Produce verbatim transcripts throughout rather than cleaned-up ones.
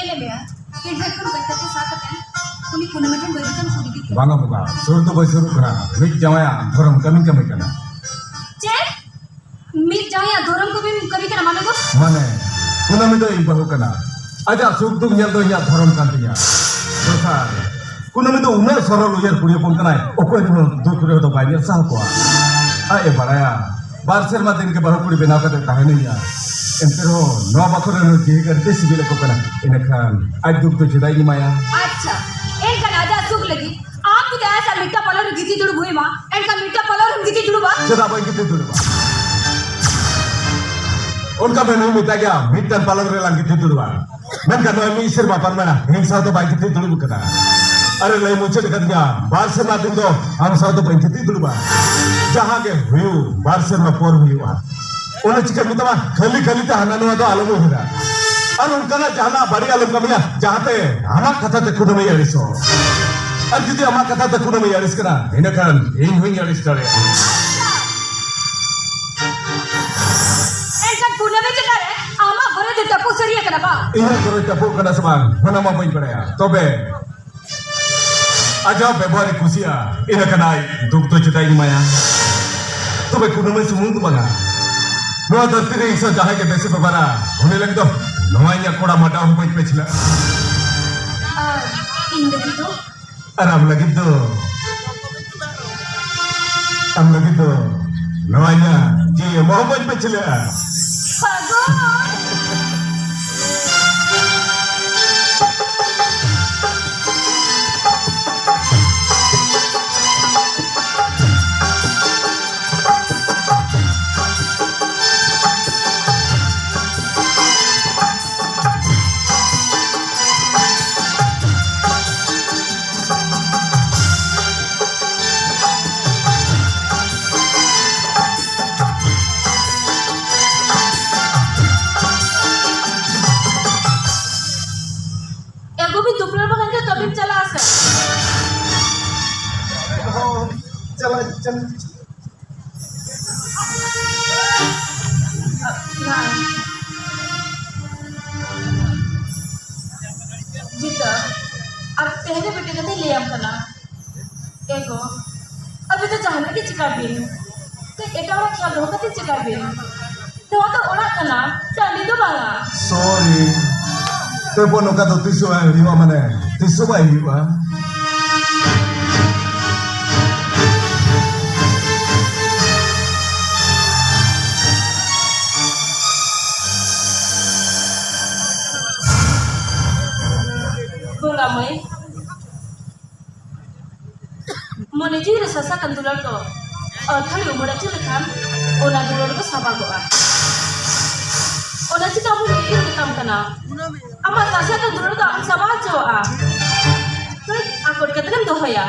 ᱞᱟᱹᱭ ᱢᱮᱭᱟ, ᱤᱧ ᱴᱷᱮᱱ ᱠᱷᱚᱱ ᱵᱟᱹᱧ ᱠᱟᱛᱮ ᱥᱟᱵ ᱠᱟᱛᱮ ᱩᱱᱤ ᱠᱩᱱᱟᱹᱢᱤ ᱴᱷᱮᱱ ᱵᱟᱹᱭ ᱵᱟᱹᱭ ᱛᱮᱢ ᱥᱩᱨ ᱤᱫᱤ ᱠᱮᱫ᱾ ᱵᱟᱝᱟ ᱵᱚᱸᱜᱟ, ᱥᱩᱨ ᱫᱚ ᱵᱟᱹᱧ ᱥᱩᱨᱩᱜ ᱠᱟᱱᱟ᱾ ᱢᱤᱫ ᱡᱟᱶᱟᱭᱟᱜ ᱫᱷᱚᱨᱚᱢ ᱠᱟᱹᱢᱤ ᱠᱟᱹᱢᱤ ᱠᱟᱱᱟ᱾ ᱪᱮᱫ? ᱢᱤᱫ ᱡᱟᱶᱟᱭᱟᱜ ᱫᱷᱚᱨᱚᱢ ᱠᱟᱹᱢᱤ ᱠᱟᱹᱢᱤ ᱠᱟᱱᱟ ᱢᱟᱱᱮ ᱫᱚ? ᱢᱟᱱᱮ, ᱠᱩᱱᱟᱹᱢᱤ ᱫᱚ ᱤᱧ ᱵᱟᱹᱦᱩ ᱠᱟᱱᱟ᱾ ᱟᱡᱟᱜ ᱥᱩᱠ ᱫᱩᱠ ᱧᱮᱞ ᱫᱚ ᱤᱧᱟᱜ ᱫᱷᱚᱨᱚᱢ ᱠᱟᱱ ᱛᱤᱧᱟ᱾ ᱫᱚᱥᱟᱨ, ᱠᱩᱱᱟᱹᱢᱤ ᱫᱚ ᱩᱱᱟᱹᱜ ᱥᱚᱨᱚᱞ ᱩᱭᱦᱟᱹᱨ ᱠᱩᱲᱤ ᱦᱚᱯᱚᱱ ᱠᱟᱱᱟᱭ, ᱚᱠᱚᱭ ᱨᱮᱦᱚᱸ ᱫᱩᱠ ᱨᱮᱦᱚᱸ ᱫᱚ ᱵᱟᱭ ᱧᱮᱞ ᱥᱟᱦᱟᱣ ᱠᱚᱣᱟ᱾ ᱟᱡ ᱮ ᱵᱟᱲᱟᱭᱟ, ᱵᱟᱨ ᱥᱮᱨᱢᱟ ᱫᱤᱱ ᱜᱮ ᱵᱟᱹᱦᱩ ᱠᱩᱲᱤ ᱵᱮᱱᱟᱣ ᱠᱟᱛᱮ ᱛᱟᱦᱮᱱᱟᱹᱧᱟ᱾ ᱮᱱᱛᱮ ᱨᱮᱦᱚᱸ ᱱᱚᱣᱟ ᱵᱟᱠᱷᱳᱞ ᱨᱮ ᱡᱤᱣᱤ ᱜᱮ ᱟᱹᱰᱤ ᱥᱤᱵᱤᱞᱮᱫ ᱠᱚ ᱠᱟᱱᱟ᱾ ᱤᱱᱟᱹᱠᱷᱟᱱ ᱟᱡ ᱫᱩᱠ ᱫᱚ ᱪᱮᱫᱟᱜ ᱤᱧ ᱮᱢᱟᱭᱟ? ᱟᱪᱪᱷᱟ, ᱮᱱᱠᱷᱟᱱ ᱟᱡᱟᱜ ᱥᱩᱠ ᱞᱟᱹᱜᱤᱫ ᱟᱢ ᱡᱩᱫᱤ ᱟᱭᱟᱜ ᱥᱟᱶ ᱢᱤᱫᱴᱟᱝ ᱯᱟᱞᱚᱝ ᱨᱮ ᱜᱤᱛᱤᱡ ᱫᱩᱲᱩᱵ ᱦᱩᱭ ᱟᱢᱟ, ᱮᱱᱠᱷᱟᱱ ᱢᱤᱫᱴᱟᱝ ᱯᱟᱞᱚᱝ ᱨᱮᱢ ᱜᱤᱛᱤᱡ ᱫᱩᱲᱩᱵᱟ? ᱪᱮᱫᱟᱜ ᱵᱟᱹᱧ ᱜᱤᱛᱤᱡ ᱫᱩᱲᱩᱵᱟ? ᱚᱱᱠᱟ ᱢᱮᱱ ᱦᱩᱭ ᱢᱮᱛᱟ ᱜᱮᱭᱟ, ᱢᱤᱫᱴᱟᱝ ᱯᱟᱞᱚᱝ ᱨᱮ ᱞᱟᱝ ᱜᱤᱛᱤᱡ ᱫᱩᱲᱩᱵᱟ᱾ ᱢᱮᱱᱠᱷᱟᱱ ᱱᱚᱜᱼᱚᱭ ᱢᱤᱫ ᱥᱮᱨᱢᱟ ᱯᱟᱨᱚᱢᱮᱱᱟ, ᱤᱧ ᱥᱟᱶ ᱫᱚ ᱵᱟᱭ ᱜᱤᱛᱤᱡ ᱫᱩᱲᱩᱵ ᱠᱟᱱᱟ᱾ ᱟᱨᱮ ᱞᱟᱹᱭ ᱢᱩᱪᱟᱹᱫ ᱟᱠᱟᱫᱤᱧᱟ, ᱵᱟᱨ ᱥᱮᱨᱢᱟ ᱫᱤᱱ ᱫᱚ ᱟᱢ ᱥᱟᱶ ᱫᱚ ᱵᱟᱹᱧ ᱜᱤᱛᱤᱡ ᱫᱩᱲᱩᱵᱟ᱾ ᱡᱟᱦᱟᱸ ᱜᱮ ᱦᱩᱭᱩᱜ, ᱵᱟᱨ ᱥᱮᱨᱢᱟ ᱯᱚᱨ ᱦᱩᱭᱩᱜᱼᱟ᱾ ᱚᱱᱟ ᱪᱤᱠᱟᱹ ᱢᱮᱛᱟᱢᱟ, ᱠᱷᱟᱹᱞᱤ ᱠᱷᱟᱹᱞᱤ ᱛᱮ ᱦᱟᱱᱟ ᱱᱚᱣᱟ ᱫᱚ ᱟᱞᱚᱢ ᱩᱭᱦᱟᱹᱨᱟ᱾ ᱟᱨ ᱚᱱᱠᱟᱱᱟᱜ ᱡᱟᱦᱟᱱᱟᱜ ᱵᱟᱹᱲᱤᱡ ᱟᱞᱚᱢ ᱠᱟᱹᱢᱤᱭᱟ, ᱡᱟᱦᱟᱸᱛᱮ ᱟᱢᱟᱜ ᱠᱟᱛᱷᱟ ᱛᱮ ᱠᱩᱱᱟᱹᱢᱤ ᱟᱹᱲᱤᱥᱚᱜ᱾ ᱟᱨ ᱡᱩᱫᱤ ᱟᱢᱟᱜ ᱠᱟᱛᱷᱟ ᱛᱮ ᱠᱩᱱᱟᱹᱢᱤ ᱟᱹᱲᱤᱥ ᱠᱟᱱᱟ, ᱤᱱᱟᱹᱠᱷᱟᱱ ᱤᱧ ᱦᱚᱸᱧ ᱟᱹᱲᱤᱥ ᱫᱟᱲᱮᱭᱟᱜᱼᱟ᱾ ᱮᱱᱠᱷᱟᱱ ᱠᱩᱱᱟᱹᱢᱤ ᱪᱮᱛᱟᱱ ᱨᱮ ᱟᱢᱟᱜ ᱜᱚᱨᱚᱡ ᱫᱚ ᱴᱟᱹᱯᱩ ᱥᱟᱹᱨᱤ ᱟᱠᱟᱱᱟ ᱵᱟᱝ? ᱤᱧᱟᱹᱜ ᱜᱚᱨᱚᱡ ᱴᱟᱹᱯᱩᱜ ᱠᱟᱱᱟ ᱥᱮ ᱵᱟᱝ, ᱚᱱᱟ ᱢᱟ ᱵᱟᱹᱧ ᱵᱟᱲᱟᱭᱟ᱾ ᱛᱚᱵᱮ ᱟᱡᱟᱜ ᱵᱮᱵᱚᱦᱟᱨ ᱤᱧ ᱠᱩᱥᱤᱭᱟᱜᱼᱟ, ᱤᱱᱟᱹ ᱠᱷᱟᱱ ᱟᱡ ᱫᱩᱠ ᱫᱚ ᱪᱮᱫᱟᱜ ᱤᱧ ᱮᱢᱟᱭᱟ? ᱛᱚᱵᱮ ᱠᱩᱱᱟᱹᱢᱤ ᱥᱩᱢᱩᱝ ᱫᱚ ᱵᱟᱝᱟ, ᱱᱚᱣᱟ ᱫᱷᱟᱹᱨᱛᱤ ᱨᱮ ᱤᱧ ᱥᱟᱶ ᱡᱟᱦᱟᱸᱭ ᱜᱮ ᱵᱮᱥᱮ ᱵᱮᱵᱚᱦᱟᱨᱟ, ᱩᱱᱤ ᱞᱟᱹᱜᱤᱫ ᱫᱚ ᱱᱚᱣᱟ ᱤᱧᱟᱜ ᱠᱚᱲᱟ ᱢᱟᱰᱟ ᱦᱚᱸ ᱵᱟᱹᱧ ᱯᱟᱹᱪᱷᱞᱟᱹᱜᱼᱟ᱾ ᱟᱨ ᱤᱧ ᱞᱟᱹᱜᱤᱫ ᱫᱚ? ᱟᱨ ᱟᱢ ᱞᱟᱹᱜᱤᱫ ᱫᱚ, ᱟᱢ ᱞᱟᱹᱜᱤᱫ ᱫᱚ ᱱᱚᱣᱟ ᱤᱧᱟᱜ ᱡᱤᱣᱤ ᱮᱢᱚᱜ ᱦᱚᱸ ᱵᱟᱹᱧ ᱯᱟᱹᱪᱷᱞᱟᱹᱜᱼᱟ᱾ ᱯᱷᱟᱹᱜᱩᱱ᱾ ᱮ ᱜᱳᱵᱤᱱᱫ, ᱫᱩᱯᱲᱟᱹ ᱵᱟᱜᱟᱱ ᱜᱮ ᱠᱟᱹᱢᱤᱢ ᱪᱟᱞᱟᱜᱼᱟ ᱥᱮ? ᱦᱚᱸ, ᱪᱟᱞᱟᱜ, ᱪᱟᱞᱟᱜ᱾ ᱵᱟᱝ᱾ ᱛᱮᱦᱮᱧ ᱫᱚ ᱢᱤᱫᱴᱮᱡ ᱠᱟᱛᱷᱟᱧ ᱞᱟᱹᱭᱟᱢ ᱠᱟᱱᱟ᱾ ᱮ ᱜᱚ, ᱟᱹᱵᱤᱱ ᱫᱚ ᱡᱟᱦᱟᱱᱟᱜ ᱜᱮ ᱪᱤᱠᱟᱹᱭ ᱵᱤᱱ, ᱠᱟᱹᱡ ᱮᱴᱟᱜ ᱦᱚᱲᱟᱜ ᱠᱷᱮᱭᱟᱞ ᱫᱚᱦᱚ ᱠᱟᱛᱮ ᱪᱤᱠᱟᱹᱭ ᱵᱤᱱ᱾ ᱱᱚᱣᱟ ᱫᱚ ᱚᱲᱟᱜ ᱠᱟᱱᱟ, ᱴᱟᱺᱰᱤ ᱫᱚ ᱵᱟᱝᱟ᱾ ᱥᱚᱨᱤ᱾ ᱛᱮᱵᱚ ᱱᱚᱝᱠᱟ ᱫᱚ ᱛᱤᱥ ᱦᱚᱸ ᱵᱟᱭ ᱦᱩᱭᱩᱜᱼᱟ, ᱢᱟᱱᱮ, ᱛᱤᱥ ᱦᱚᱸ ᱵᱟᱭ ᱦᱩᱭᱩᱜᱼᱟ᱾ ᱵᱚᱸᱜᱟ ᱢᱟᱹᱭ, ᱢᱚᱱᱮ ᱡᱤᱣᱤ ᱨᱮ ᱥᱟᱥᱟ ᱠᱟᱱ ᱫᱩᱞᱟᱹᱲ ᱫᱚ ᱟᱹᱛᱷᱟᱹᱲᱤ ᱩᱢᱟᱹᱲ ᱟᱹᱪᱩᱨ ᱞᱮᱠᱷᱟᱱ ᱚᱱᱟ ᱫᱩᱞᱟᱹᱲ ᱫᱚ ᱥᱟᱵᱟᱜᱚᱜᱼᱟ᱾ ᱚᱱᱟ ᱪᱤᱠᱟ ᱟᱢ ᱦᱚᱸ ᱤᱧ ᱢᱮᱛᱟᱢ ᱠᱟᱱᱟ, ᱟᱢᱟᱜ ᱥᱟᱥᱟ ᱠᱟᱱ ᱫᱩᱞᱟᱹᱲ ᱫᱚ ᱟᱞᱚᱢ ᱥᱟᱵᱟ ᱦᱚᱪᱚᱣᱟᱜᱼᱟ᱾ ᱠᱟᱹᱡ ᱟᱠᱚᱴ ᱠᱟᱛᱮ ᱮᱢ ᱫᱚᱦᱚᱭᱟ᱾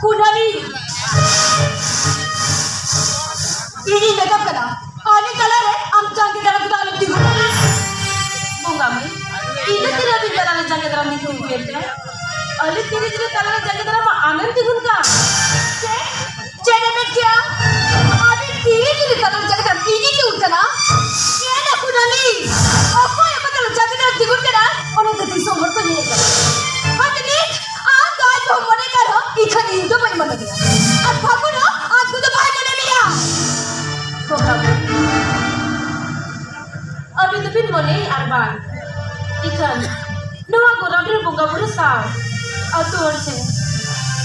ᱠᱩᱱᱟᱹᱢᱤ, ᱤᱧᱤᱧ ᱢᱮᱛᱟᱢ ᱠᱟᱱᱟ, ᱟᱞᱮ ᱛᱟᱞᱟᱨᱮ ᱟᱢ ᱡᱟᱸᱜᱮ ᱫᱟᱨᱟᱢ ᱠᱚᱫᱚ ᱟᱞᱚᱢ ᱛᱤᱸᱜᱩᱱᱟ᱾ ᱵᱚᱸᱜᱟ ᱢᱟᱹᱭ, ᱤᱧ ᱫᱚ ᱛᱤᱱᱟᱹᱜ ᱫᱤᱱ ᱛᱟᱞᱟᱨᱮ ᱡᱟᱸᱜᱮ ᱫᱟᱨᱟᱢ ᱫᱤᱠᱩ ᱩᱭᱦᱟᱹᱨ ᱛᱮ? ᱟᱞᱮ ᱛᱤᱱᱟᱹᱜ ᱫᱤᱱ ᱛᱟᱞᱟᱨᱮ ᱡᱟᱸᱜᱮ ᱫᱟᱨᱟᱢ ᱟᱢᱮᱢ ᱛᱤᱸᱜᱩᱱ ᱠᱟᱱ? ᱪᱮᱫ? ᱪᱮᱫ ᱮᱢ ᱢᱮᱱ ᱠᱮᱜᱼᱟ? ᱟᱞᱮ ᱛᱤᱱᱟᱹᱜ ᱫᱤᱱ ᱛᱟᱞᱟᱨᱮ ᱡᱟᱸᱜᱮ ᱫᱟᱨᱟᱢ ᱤᱧᱤᱧ ᱛᱤᱸᱜᱩᱱ ᱠᱟᱱᱟ? ᱪᱮᱫ ᱮ ᱠᱩᱱᱟᱹᱢᱤ? ᱚᱠᱚᱭ ᱚᱠᱟ ᱛᱟᱞᱟ ᱡᱟᱸᱜᱮ ᱫᱟᱨᱟᱢ ᱛᱤᱸᱜᱩᱱ ᱠᱟᱱᱟ? ᱚᱱᱟ ᱫᱚ ᱫᱤᱥᱚᱢ ᱦᱚᱲ ᱠᱚ ᱧᱮᱞᱮᱫ ᱠᱟᱱᱟ᱾ ᱦᱟᱹᱱᱤ ᱟᱢ ᱫᱚ ᱟᱡ ᱵᱟᱹᱦᱩ ᱢᱚᱱᱮ ᱠᱟᱱ ᱨᱮᱦᱚᱸ, ᱤᱠᱷᱟᱹᱱ ᱤᱧ ᱫᱚ ᱵᱟᱹᱧ ᱢᱟᱱᱟᱣ ᱢᱮᱭᱟ᱾ ᱟᱨ ᱯᱷᱟᱹᱜᱩᱱ ᱦᱚᱸ ᱟᱡ ᱫᱚ ᱵᱟᱭ ᱢᱚᱱᱮ ᱢᱮᱭᱟ᱾ ᱵᱚᱸᱜᱟ ᱵᱩᱨᱩ᱾ ᱟᱹᱵᱤᱱ ᱫᱚᱵᱤᱱ ᱢᱚᱱᱮᱭ ᱟᱨ ᱵᱟᱝ, ᱤᱠᱷᱟᱹᱱ ᱱᱚᱣᱟ ᱜᱚᱨᱟᱢ ᱨᱮ ᱵᱚᱸᱜᱟ ᱵᱩᱨᱩ ᱥᱟᱶ ᱟᱹᱛᱩ ᱦᱚᱲ ᱥᱮ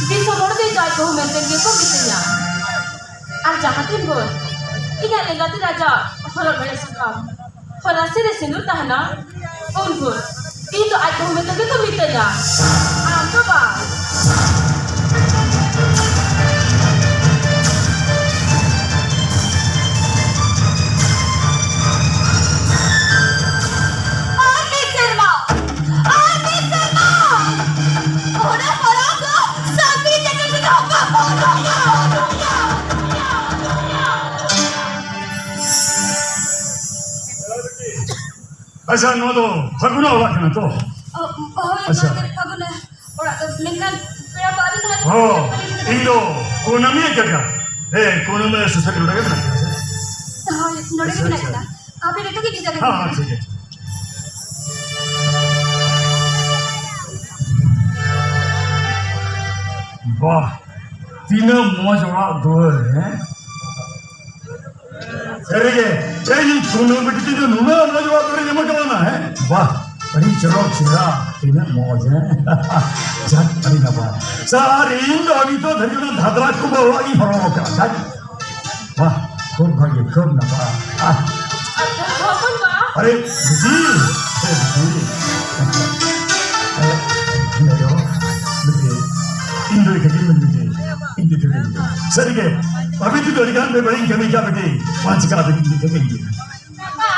ᱫᱤᱥᱚᱢ ᱦᱚᱲ ᱫᱚ ᱤᱧ ᱫᱚ ᱟᱡ ᱵᱟᱹᱦᱩ ᱢᱮᱱᱛᱮ ᱜᱮᱠᱚ ᱢᱤᱛᱟᱹᱧᱟ᱾ ᱟᱨ ᱡᱟᱦᱟᱸ ᱛᱤᱱ ᱵᱷᱳᱨ ᱤᱧᱟᱹᱜ ᱞᱮᱸᱜᱟ ᱛᱤ ᱨᱮ ᱟᱡᱟᱜ ᱦᱚᱨᱚᱜ ᱢᱮᱬᱦᱮᱫ ᱥᱟᱠᱟᱢ, ᱦᱚᱨᱟᱥᱤ ᱨᱮ ᱥᱤᱸᱫᱩᱨ ᱛᱟᱦᱮᱱᱟ, ᱩᱱ ᱵᱷᱳᱨ ᱤᱧ ᱫᱚ ᱟᱡ ᱵᱟᱹᱦᱩ ᱢᱮᱱᱛᱮ ᱜᱮᱠᱚ ᱢᱤᱛᱟᱹᱧᱟ, ᱟᱢ ᱫᱚ ᱵᱟᱝ᱾ ᱟᱨ ᱢᱤᱫ ᱥᱮᱨᱢᱟ, ᱟᱨ ᱢᱤᱫ ᱥᱮᱨᱢᱟ, ᱚᱱᱟ ᱯᱚᱨᱚᱵᱽ ᱫᱚ ᱥᱟᱹᱝᱠᱷᱟᱹᱭ ᱪᱟᱹᱴᱟᱹᱱᱤ ᱨᱮ ᱫᱚᱦᱚ ᱠᱟᱜ ᱵᱚᱱ᱾ ᱟᱪᱪᱷᱟ, ᱱᱚᱣᱟ ᱫᱚ ᱯᱷᱟᱹᱜᱩᱱᱟᱜ ᱚᱲᱟᱜ ᱠᱟᱱᱟ ᱛᱚ? ᱚ, ᱦᱳᱭ, ᱟᱪᱪᱷᱟ᱾ ᱱᱚᱣᱟ ᱫᱚ ᱯᱷᱟᱹᱜᱩᱱᱟᱜ ᱚᱲᱟᱜ ᱫᱚ, ᱢᱮᱱᱠᱷᱟᱱ ᱯᱮᱲᱟ ᱠᱚ ᱟᱹᱵᱤᱱ ᱫᱚ ᱦᱚᱸ, ᱤᱧ ᱫᱚ ᱠᱩᱱᱟᱹᱢᱤ ᱠᱟᱠᱟ᱾ ᱦᱮᱸ, ᱠᱩᱱᱟᱹᱢᱤ ᱥᱩᱥᱟᱹᱨ ᱱᱚᱰᱮ ᱜᱮ ᱢᱮᱱᱟᱜ ᱠᱤᱱᱟ ᱥᱮ? ᱦᱳᱭ, ᱱᱚᱰᱮ ᱜᱮ ᱟᱪᱪᱷᱟ, ᱢᱮᱱᱟᱜ ᱟᱪᱪᱷᱟ᱾ ᱠᱤᱱᱟ᱾ ᱟᱯᱮ ᱡᱚᱛᱚ ᱜᱮ ᱵᱷᱮᱡᱟ ᱦᱮᱸ, ᱠᱟᱠᱚ ᱦᱮᱸ, ᱯᱮ᱾ ᱴᱷᱤᱠ ᱟᱪᱷᱮ᱾ ᱛᱤᱱᱟᱹᱜ ᱢᱚᱡᱽ ᱚᱲᱟᱜ ᱫᱩᱣᱟᱹᱨ, ᱦᱮᱸ? ᱥᱟᱹᱨᱤᱜᱮ, ᱪᱮᱫ ᱤᱧ ᱠᱩᱱᱟᱹ ᱵᱤᱴᱤ ᱛᱤᱧ ᱫᱚ ᱱᱩᱱᱟᱹᱜ ᱢᱚᱡᱽ ᱚᱲᱟᱜ ᱫᱩᱣᱟᱹᱨ ᱧᱟᱢ ᱠᱟᱱᱟ, ᱦᱮᱸ? ᱵᱟᱦ, ᱟᱹᱰᱤ ᱪᱚᱨᱚᱠ ᱪᱮᱦᱨᱟ, ᱛᱤᱱᱟᱹᱜ ᱢᱚᱡᱽ, ᱦᱮᱸ? ᱡᱟᱠ, ᱟᱹᱰᱤ ᱱᱟᱯᱟᱭ᱾ ᱥᱟᱨ, ᱤᱧ ᱫᱚ ᱱᱤᱛᱚᱜ ᱫᱷᱟᱹᱵᱤᱡ ᱚᱱᱟ ᱫᱷᱟᱫᱨᱟ ᱠᱚ ᱚᱲᱟᱜ ᱤᱧ ᱦᱚᱨᱚᱜ ᱟᱠᱟᱫᱼᱟ, ᱡᱟᱠ᱾ ᱵᱟᱦ, ᱠᱷᱩᱵ ᱵᱷᱟᱹᱜᱤ, ᱠᱷᱩᱵ ᱱᱟᱯᱟᱭ᱾ ᱟᱦ᱾ ᱦᱚᱯᱚᱱ ᱵᱟ᱾ ᱟᱨᱮ, ᱵᱤᱴᱤ, ᱮ, ᱵᱤᱴᱤ᱾ ᱮ, ᱤᱧ ᱫᱚ, ᱵᱤᱴᱤ, ᱤᱧ ᱫᱚ ᱤᱠᱷᱟᱹ ᱜᱮ ᱢᱮᱱ ᱵᱤᱴᱤ, ᱤᱧ ᱫᱚ ᱤᱠᱷᱟᱹ ᱜᱮ ᱢᱮᱱ ᱵᱤᱴᱤ᱾ ᱥᱟᱹᱨᱤ ᱜᱮ, ᱟᱹᱵᱤᱱ ᱡᱩᱫᱤ ᱟᱹᱰᱤ ᱜᱟᱱ ᱵᱮᱵᱟᱹᱲᱤᱧ ᱠᱟᱹᱢᱤ ᱠᱟᱜ ᱵᱤᱴᱤ, ᱚᱱᱟ ᱪᱤᱠᱟ ᱟᱹᱵᱤᱱ ᱤᱧ ᱫᱚ ᱤᱠᱷᱟᱹ ᱜᱮ ᱢᱮᱱ ᱵᱤᱴᱤ᱾ ᱵᱟ,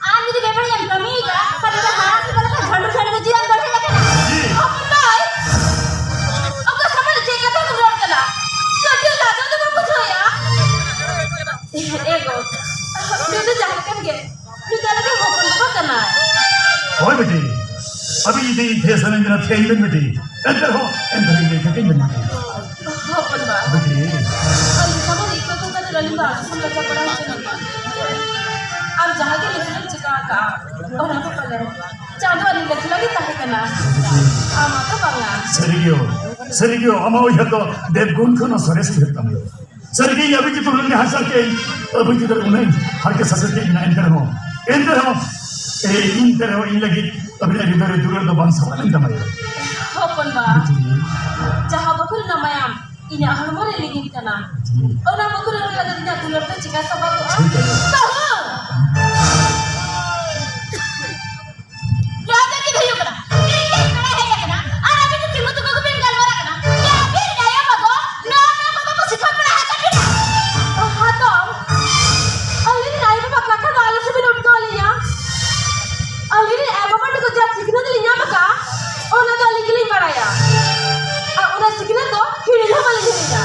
ᱟᱢ ᱡᱩᱫᱤ ᱵᱮᱵᱟᱹᱲᱤᱭᱟᱹᱢ ᱠᱟᱹᱢᱤᱭᱮᱫᱟ, ᱛᱟᱦᱞᱮ ᱫᱚ ᱦᱟᱨᱟ ᱥᱮ ᱵᱟᱞᱮ ᱠᱷᱟᱱ ᱡᱷᱟᱹᱲᱩ ᱡᱷᱟᱹᱲᱩ ᱫᱚ ᱪᱮᱫ ᱮᱢ ᱵᱟᱲᱟᱭᱟ ᱠᱟᱱᱟ? ᱦᱚᱯᱚᱱ ᱵᱷᱟᱹᱭ, ᱚᱠᱟ ᱥᱚᱢᱚᱭ ᱫᱚ ᱪᱮᱫ ᱠᱟᱛᱷᱟ ᱠᱚ ᱨᱚᱲ ᱠᱟᱱᱟ? ᱠᱟᱹᱴᱤᱡ ᱞᱟᱡᱟᱣ ᱫᱚ ᱵᱟᱢ ᱵᱩᱡᱷᱟᱹᱣᱮᱫᱼᱟ? ᱮ ᱜᱚ, ᱱᱩᱭ ᱫᱚ ᱡᱟᱦᱟᱸ ᱞᱮᱠᱟᱱ ᱜᱮ, ᱱᱩᱭ ᱫᱚ ᱟᱞᱮ ᱫᱚ ᱦᱚᱯᱚᱱ ᱵᱟᱵᱟ ᱠᱟᱱᱟᱭ᱾ ᱦᱳᱭ ᱵᱤᱴᱤ, ᱟᱹᱵᱤᱱ ᱡᱩᱫᱤ ᱴᱷᱮᱥ ᱟᱹᱞᱤᱧ ᱵᱤᱱᱟ ᱴᱷᱮᱱ ᱵᱤᱱ ᱵᱤᱴᱤ, ᱮᱱᱛᱮ ᱨᱮᱦᱚᱸ, ᱮᱱᱛᱮ ᱨᱮᱦᱚᱸ ᱤᱧ ᱞᱟᱹᱭ ᱠᱟᱛᱮ ᱤᱧ ᱢᱮᱱᱟ᱾ ᱦᱚᱯᱚᱱ ᱵᱟ᱾ ᱵᱤᱴᱤ᱾ ᱟᱹᱞᱤᱧ ᱥᱟᱢᱟᱝ ᱨᱮ ᱤᱠᱟᱹ ᱠᱚ ᱠᱟᱛᱮ ᱟᱹᱞᱤᱧ ᱫᱚ ᱟᱹᱰᱤ ᱥᱟᱢᱞᱟ ᱪᱟᱯᱲᱟ ᱦᱚᱪᱚ ᱞᱤᱧ ᱵᱟ᱾ ᱟᱢ ᱡᱟᱦᱟᱸ ᱜᱮ ᱞᱟᱹᱠᱛᱤ ᱪᱤᱠᱟ ᱟᱠᱟᱜᱼᱟ, ᱚᱱᱟ ᱠᱚ ᱯᱟᱞᱮ ᱪᱟᱸᱫᱳ ᱟᱹᱞᱤᱧ ᱞᱟᱹᱠᱛᱤ ᱞᱟᱹᱜᱤᱫ ᱛᱟᱦᱮᱸ ᱠᱟᱱᱟ᱾ ᱟᱢᱟᱜ ᱫᱚ ᱵᱟᱝᱟ᱾ ᱥᱟᱹᱨᱤ ᱜᱮᱭᱟ, ᱥᱟᱹᱨᱤ ᱜᱮᱭᱟ, ᱟᱢᱟᱜ ᱩᱭᱦᱟᱹᱨ ᱫᱚ ᱫᱮᱵᱽᱜᱩᱱ ᱠᱷᱚᱱ ᱦᱚᱸ ᱥᱚᱨᱮᱥ ᱩᱭᱦᱟᱹᱨ ᱛᱟᱢ ᱜᱮᱭᱟ᱾ ᱥᱟᱹᱨᱤ ᱜᱮ, ᱟᱹᱵᱤᱱ ᱡᱩᱫᱤ ᱩᱱᱟᱹᱜ ᱦᱟᱥᱟ ᱠᱮ, ᱟᱹᱵᱤᱱ ᱡᱩᱫᱤ ᱩᱱᱟᱹᱜ ᱦᱟᱨᱠᱮᱛ ᱥᱟᱥᱮᱛ ᱠᱮ ᱢᱮᱱᱟᱜᱼᱟ, ᱮᱱᱛᱮ ᱨᱮᱦᱚᱸ, ᱮᱱᱛᱮ ᱨᱮᱦᱚᱸ, ᱮ, ᱮᱱᱛᱮ ᱨᱮᱦᱚᱸ ᱤᱧ ᱞᱟᱹᱜᱤᱫ ᱟᱹᱵᱤᱱᱟᱜ ᱦᱨᱤᱫᱚᱭ ᱨᱮ ᱫᱩᱞᱟᱹᱲ ᱫᱚ ᱵᱟᱝ ᱥᱟᱵ ᱞᱮᱱ ᱛᱟᱢᱟ ᱭᱟ᱾ ᱦᱚᱯᱚᱱ ᱵᱟ, ᱵᱤᱴᱤ᱾ ᱡᱟᱦᱟᱸ ᱵᱟᱠᱷᱳᱞ ᱨᱮᱱᱟᱜ ᱢᱟᱭᱟᱢ ᱤᱧᱟᱹᱜ ᱦᱚᱲᱢᱚ ᱨᱮ ᱞᱤᱸᱜᱤᱱ ᱠᱟᱱᱟ, ᱵᱤᱴᱤ᱾ ᱚᱱᱟ ᱵᱟᱠᱷᱳᱞ ᱨᱮ ᱞᱟᱹᱜᱤᱫ ᱤᱧᱟᱹᱜ ᱫᱩᱞᱟᱹᱲ ᱫᱚ ᱪᱤᱠᱟ ᱥᱟᱵᱟᱜᱚᱜᱼᱟ? ᱴᱷᱤᱠ ᱜᱮᱭᱟ᱾ ᱵᱟᱹᱦᱩ! ᱱᱚᱣᱟ ᱫᱚ ᱪᱮᱫ ᱦᱩᱭᱩᱜ ᱠᱟᱱᱟ? ᱤᱧ ᱯᱮᱲᱟ ᱦᱮᱡ ᱟᱠᱟᱱᱟ ᱟᱨ ᱟᱹᱵᱤᱱ ᱫᱚ ᱛᱤᱸᱜᱩ ᱛᱤᱸᱜᱩ ᱜᱮᱵᱤᱱ ᱜᱟᱞᱢᱟᱨᱟᱜ ᱠᱟᱱᱟ᱾ ᱡᱮ ᱟᱹᱵᱤᱱ ᱟᱭᱳ ᱵᱟᱵᱟ ᱱᱚᱣᱟ ᱱᱚᱣᱟ ᱠᱚ ᱵᱟᱠᱚ ᱥᱤᱠᱷᱟᱹᱣ ᱯᱟᱲᱦᱟᱣ ᱟᱠᱟᱫ ᱵᱤᱱᱟ? ᱦᱟᱛᱚᱢ, ᱟᱹᱞᱤᱧ ᱨᱮᱱ ᱟᱭᱳ ᱵᱟᱵᱟ ᱠᱟᱛᱷᱟ ᱫᱚ ᱟᱞᱚ ᱥᱮᱵᱤᱱ ᱩᱴᱠᱟᱹᱣ ᱟᱹᱞᱤᱧᱟ᱾ ᱟᱹᱞᱤᱧ ᱨᱮᱱ ᱟᱭᱳ ᱵᱟᱵᱟ ᱴᱷᱮᱱ ᱠᱷᱚᱱ ᱡᱟᱦᱟᱸ ᱥᱤᱠᱷᱱᱟᱹᱛ ᱞᱤᱧ ᱧᱟᱢ ᱟᱠᱟᱫᱼᱟ, ᱚᱱᱟ ᱫᱚ ᱟᱹᱞᱤᱧ ᱜᱮᱞᱤᱧ ᱵᱟᱲᱟᱭᱟ᱾ ᱟᱨ ᱚᱱᱟ ᱥᱤᱠᱷᱱᱟᱹᱛ ᱫᱚ ᱦᱤᱲᱤᱧ ᱦᱚᱸ ᱵᱟᱹᱞᱤᱧ ᱦᱤᱲᱤᱧᱟ᱾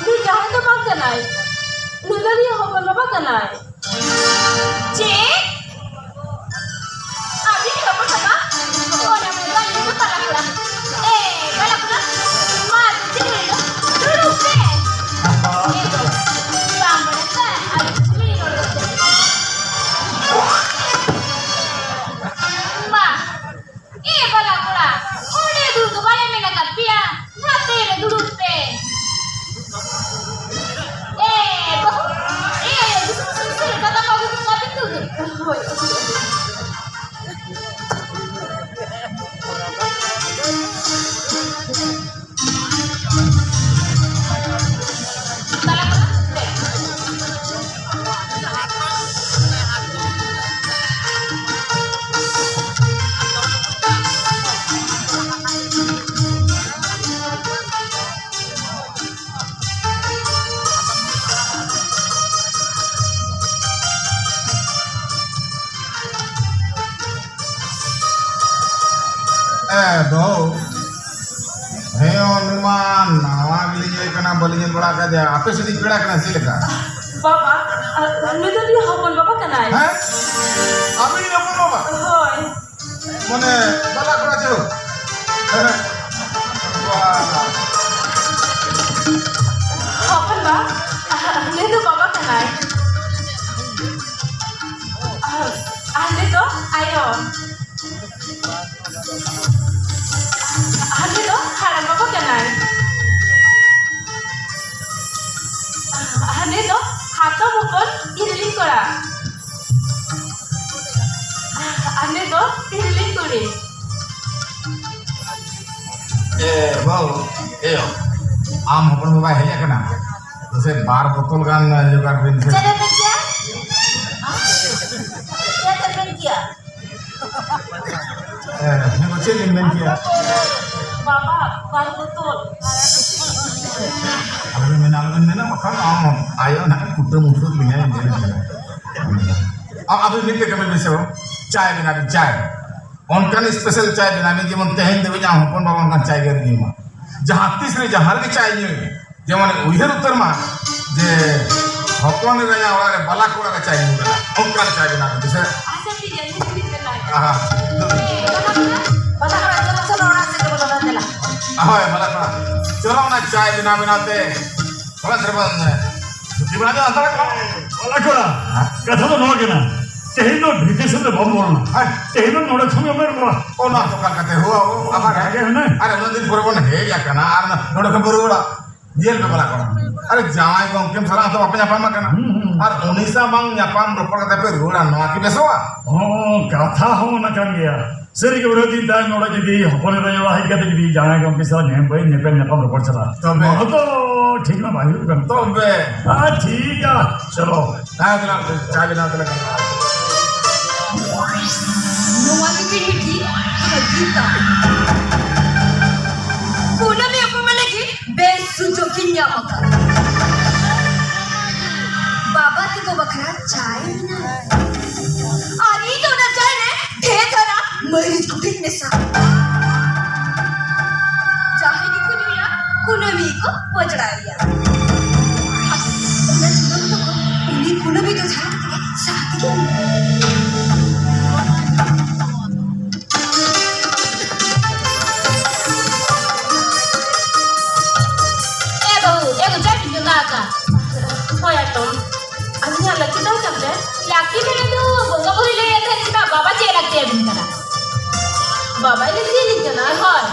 ᱱᱩᱭ ᱡᱟᱦᱟᱸᱭ ᱫᱚ ᱵᱟᱝ ᱠᱟᱱᱟᱭ, ᱱᱩᱭ ᱫᱚ ᱟᱹᱞᱤᱧ ᱦᱚᱯᱚᱱ ᱵᱟᱵᱟ ᱠᱟᱱᱟᱭ᱾ ᱪᱮᱫ? ᱟᱹᱵᱤᱱ ᱦᱚᱯᱚᱱ ᱵᱟᱵᱟ? ᱚᱱᱟ ᱢᱟ ᱟᱹᱞᱤᱧ ᱫᱚ ᱵᱟᱞᱟ ᱠᱚᱲᱟ᱾ ᱮ, ᱵᱟᱞᱟ ᱠᱚᱲᱟ, ᱢᱟ ᱫᱩ ᱪᱮᱫ ᱦᱩᱭ ᱮᱱᱟ? ᱫᱩᱲᱩᱵ ᱯᱮ᱾ ᱮ ᱜᱚ, ᱵᱟᱝ ᱵᱟᱲᱟᱭ ᱠᱷᱟᱱ ᱟᱹᱞᱤᱧ ᱥᱟᱞᱟᱜ ᱨᱚᱲ ᱜᱚᱫ ᱯᱮ᱾ ᱢᱟ, ᱮ ᱵᱟᱞᱟ ᱠᱚᱲᱟ, ᱚᱸᱰᱮ ᱫᱩᱲᱩᱵ ᱫᱚ ᱵᱟᱞᱮ ᱢᱮᱱ ᱟᱠᱟᱫ ᱯᱮᱭᱟ, ᱱᱟᱛᱮ ᱨᱮ ᱫᱩᱲᱩᱵ ᱯᱮ᱾ ᱮ, ᱵᱟᱹᱦᱩ᱾ ᱦᱮᱸ, ᱩᱱᱤ ᱢᱟ ᱱᱟᱣᱟ ᱜᱮᱞᱤᱧ ᱦᱮᱡ ᱠᱟᱱᱟ, ᱵᱟᱹᱞᱤᱧ ᱧᱮᱞ ᱵᱟᱲᱟ ᱟᱠᱟᱫᱮᱭᱟ᱾ ᱟᱯᱮ ᱥᱮᱫ ᱤᱧ ᱯᱮᱲᱟ ᱠᱟᱱᱟ ᱪᱮᱫ ᱞᱮᱠᱟ? ᱵᱟᱵᱟ, ᱟ, ᱩᱱᱤ ᱫᱚ ᱤᱧ ᱦᱚᱯᱚᱱ ᱵᱟᱵᱟ ᱠᱟᱱᱟᱭ᱾ ᱦᱮᱸ? ᱟᱵᱤᱱ ᱦᱚᱯᱚᱱ ᱵᱟᱵᱟ? ᱦᱳᱭ᱾ ᱢᱟᱱᱮ, ᱵᱟᱞᱟ ᱠᱚᱲᱟ ᱪᱮ? ᱦᱮᱸ᱾ ᱵᱟ᱾ ᱦᱚᱯᱚᱱ ᱵᱟ, ᱩᱱᱤ ᱫᱚ ᱵᱟᱵᱟ ᱠᱟᱱᱟᱭ᱾ ᱟᱨ, ᱟᱨ ᱩᱱᱤ ᱫᱚ ᱟᱭᱳ᱾ ᱦᱟᱹᱱᱤ ᱫᱚ ᱦᱟᱲᱟᱢ ᱵᱟᱵᱟ ᱠᱟᱱᱟᱭ᱾ ᱦᱟᱹᱱᱤ ᱫᱚ ᱦᱟᱛᱚᱢ ᱦᱚᱯᱚᱱ ᱤᱨᱤᱞᱤᱧ ᱠᱚᱲᱟ᱾ ᱦᱟᱹᱱᱤ ᱫᱚ ᱤᱨᱤᱞᱤᱧ ᱠᱩᱲᱤ᱾ ᱮ, ᱵᱟᱹᱵᱩ, ᱮ, ᱟᱢ ᱦᱚᱯᱚᱱ ᱵᱟᱵᱟᱭ ᱦᱮᱡ ᱟᱠᱟᱱᱟ᱾ ᱥᱮ ᱵᱟᱨ ᱵᱳᱛᱚᱞ ᱜᱟᱱ ᱡᱚᱜᱟᱲ ᱵᱤᱱ ᱥᱮ᱾ ᱪᱮᱫ ᱮ ᱢᱮᱱ ᱠᱮᱭᱟ? ᱪᱮᱫ ᱮ ᱢᱮᱱ ᱠᱮᱭᱟ? ᱦᱮᱸ, ᱦᱮᱸ, ᱪᱮᱫ ᱞᱤᱧ ᱢᱮᱱ ᱠᱮᱭᱟ? ᱵᱟᱵᱟ, ᱵᱟᱨ ᱵᱳᱛᱚᱞ᱾ ᱟᱞᱚᱵᱤᱱ ᱢᱮᱱᱟ, ᱟᱞᱚᱵᱤᱱ ᱢᱮᱱᱟ, ᱵᱟᱠᱷᱟᱱ ᱟᱢ ᱟᱭᱳ ᱱᱟᱦᱟᱜ ᱠᱩᱴᱟᱹᱢ ᱩᱛᱟᱹᱨ ᱢᱮᱭᱟᱭ, ᱧᱮᱞ ᱢᱮᱭᱟᱭ᱾ ᱟ-, ᱟᱹᱵᱤᱱ ᱢᱤᱫᱴᱮᱡ ᱠᱟᱹᱢᱤ ᱵᱤᱱ ᱥᱮ ᱵᱟᱝ? ᱪᱟᱭ ᱵᱮᱱᱟᱣ ᱵᱤᱱ, ᱪᱟᱭ᱾ ᱚᱱᱠᱟᱱ special ᱪᱟᱭ ᱵᱮᱱᱟᱣ ᱵᱤᱱ, ᱡᱮᱢᱚᱱ ᱛᱮᱦᱮᱧ ᱫᱷᱟᱹᱵᱤᱡ ᱟᱢ ᱦᱚᱯᱚᱱ ᱵᱟᱵᱟ ᱚᱱᱠᱟᱱ ᱪᱟᱭ ᱜᱮ ᱟᱹᱣᱨᱤ ᱧᱩᱭ ᱢᱟ᱾ ᱡᱟᱦᱟᱸ ᱛᱤᱥ ᱨᱮ ᱡᱟᱦᱟᱸ ᱨᱮᱜᱮ ᱪᱟᱭ ᱧᱩᱭ, ᱡᱮᱢᱚᱱ ᱩᱭᱦᱟᱹᱨ ᱩᱛᱟᱹᱨ ᱢᱟ ᱡᱮ ᱦᱚᱯᱚᱱ ᱮᱨᱟᱭᱟ ᱚᱲᱟᱜ ᱨᱮ ᱵᱟᱞᱟ ᱠᱚᱲᱟ ᱨᱮ ᱪᱟᱭ ᱧᱩ ᱠᱟᱱᱟ, ᱚᱱᱠᱟᱱ ᱪᱟᱭ ᱵᱮᱱᱟᱣ ᱠᱟᱛᱮ ᱥᱮ᱾ ᱟᱪᱪᱷᱟ, ᱴᱷᱤᱠ ᱜᱮᱭᱟ, ᱧᱩ ᱠᱟᱛᱮ ᱵᱮᱱᱟᱣ᱾ ᱟᱦᱟ᱾ ᱵᱟᱞᱟ ᱠᱚᱲᱟ, ᱪᱚᱞᱚ, ᱪᱚᱞᱚ, ᱚᱲᱟᱜ ᱥᱮᱫ ᱜᱮᱵᱚᱱ ᱪᱟᱞᱟᱜᱼᱟ, ᱫᱮᱞᱟ᱾ ᱦᱳᱭ, ᱵᱟᱞᱟ ᱠᱚᱲᱟ, ᱪᱚᱞᱚ ᱚᱱᱟ ᱪᱟᱭ ᱵᱮᱱᱟᱣ ᱵᱮᱱᱟᱣ ᱛᱮ ᱚᱲᱟᱜ ᱥᱮᱫ ᱵᱚᱱ ᱫᱷᱩᱛᱤ ᱵᱟᱲᱟ ᱧᱚᱜ ᱦᱟᱛᱟᱲ ᱠᱚᱜᱼᱟ᱾ ᱵᱟᱞᱟ ᱠᱚᱲᱟ, ᱦᱮᱸ? ᱠᱟᱛᱷᱟ ᱫᱚ ᱱᱚᱣᱟ ᱠᱟᱱᱟ, ᱛᱮᱦᱮᱧ ᱫᱚ ᱵᱷᱤᱛᱤᱨ ᱥᱮᱫ ᱫᱚ ᱵᱟᱢ ᱵᱚᱞᱚᱱᱟ᱾ ᱦᱮᱸ᱾ ᱛᱮᱦᱮᱧ ᱫᱚ ᱱᱚᱰᱮ ᱠᱷᱚᱱ ᱜᱮ ᱵᱚᱱ ᱨᱚᱲᱟ᱾ ᱚᱱᱟ ᱫᱚ ᱚᱠᱟ ᱞᱮᱠᱟᱛᱮ ᱦᱩᱭᱩᱜᱼᱟ, ᱟᱵᱟᱨ? ᱚᱱᱠᱟ ᱜᱮ ᱦᱩᱱᱟᱹᱝ᱾ ᱟᱨ ᱩᱱᱟᱹᱜ ᱫᱤᱱ ᱯᱚᱨᱮ ᱵᱚᱱ ᱦᱮᱡ ᱟᱠᱟᱱᱟ, ᱟᱨ ᱱᱚᱰᱮ ᱠᱷᱚᱱ ᱵᱚᱱ ᱨᱩᱣᱟᱹᱲᱟ᱾ ᱧᱮᱞ ᱯᱮ ᱵᱟᱞᱟ ᱠᱚᱲᱟ, ᱟᱨᱮ ᱡᱟᱶᱟᱭ ᱜᱚᱢᱠᱮ ᱥᱟᱞᱟᱜ ᱦᱚᱸᱛᱚ ᱵᱟᱯᱮ ᱧᱟᱯᱟᱢ ᱟᱠᱟᱱᱟ᱾ ᱦᱩᱸ, ᱦᱩᱸ᱾ ᱟᱨ ᱩᱱᱤ ᱥᱟᱶ ᱵᱟᱝ ᱧᱟᱯᱟᱢ ᱨᱚᱯᱚᱲ ᱠᱟᱛᱮ ᱯᱮ ᱨᱩᱣᱟᱹᱲᱟ, ᱱᱚᱣᱟ ᱠᱤ ᱵᱮᱥᱚᱜᱼᱟ? ᱦᱚᱸ, ᱠᱟᱛᱷᱟ ᱦᱚᱸ ᱚᱱᱟ ᱠᱟᱱ ᱜᱮᱭᱟ᱾ ᱥᱟᱹᱨᱤ ᱜᱮ, ᱩᱱᱟᱹᱜ ᱫᱤᱱ ᱛᱟᱭᱚᱢ ᱱᱚᱰᱮ ᱡᱩᱫᱤ ᱦᱚᱯᱚᱱ ᱮᱨᱟ ᱚᱲᱟᱜ ᱦᱮᱡ ᱠᱟᱛᱮ ᱡᱩᱫᱤ ᱡᱟᱶᱟᱭ ᱜᱚᱢᱠᱮ ᱥᱟᱞᱟᱜ ᱧᱮᱞ ᱵᱟᱹᱧ ᱧᱮᱯᱮᱞ ᱧᱟᱯᱟᱢ ᱨᱚᱯᱚᱲ ᱪᱟᱞᱟᱜᱼᱟ, ᱛᱚᱵᱮ? ᱱᱚᱣᱟ ᱫᱚ ᱴᱷᱤᱠ ᱢᱟ ᱵᱟᱭ ᱦᱩᱭᱩᱜ ᱠᱟᱱᱟ᱾ ᱛᱚᱵᱮ? ᱦᱮᱸ, ᱴᱷᱤᱠ ᱜᱮᱭᱟ, ᱪᱚᱞᱚ᱾ ᱦᱮᱸ, ᱵᱮᱱᱟᱣ ᱛᱟᱞᱟᱝ ᱢᱮ, ᱪᱟ ᱵᱮᱱᱟᱣ ᱛᱟᱞᱟᱝ ᱢᱮ᱾ ᱱᱚᱣᱟ ᱜᱮ ᱢᱤᱫᱴᱤᱡ ᱵᱷᱟᱹᱜᱤ ᱠᱟᱹᱢᱤ᱾ ᱠᱩᱱᱟᱹᱢᱤ ᱩᱯᱚᱢᱟ ᱞᱟᱹᱜᱤᱫ ᱵᱮᱥ ᱥᱩᱡᱳᱜᱽ ᱤᱧ ᱧᱟᱢ ᱟᱠᱟᱫᱟ᱾ ᱵᱟᱵᱟ ᱛᱟᱠᱚ ᱵᱟᱠᱷᱨᱟ ᱪᱟᱭ ᱢᱮᱱᱟᱜᱼᱟ᱾ ᱟᱨ ᱤᱧ ᱫᱚ ᱚᱱᱟ ᱪᱟᱭ ᱨᱮ ᱰᱷᱮᱨ ᱫᱷᱟᱨᱟ ᱢᱟᱹᱨᱤᱪ ᱠᱚᱯᱤᱧ ᱢᱮᱥᱟ᱾ ᱵᱟᱵᱟᱭ ᱞᱟᱹᱠᱛᱤᱭᱟᱹᱧ ᱠᱟᱱᱟ, ᱦᱳᱭ᱾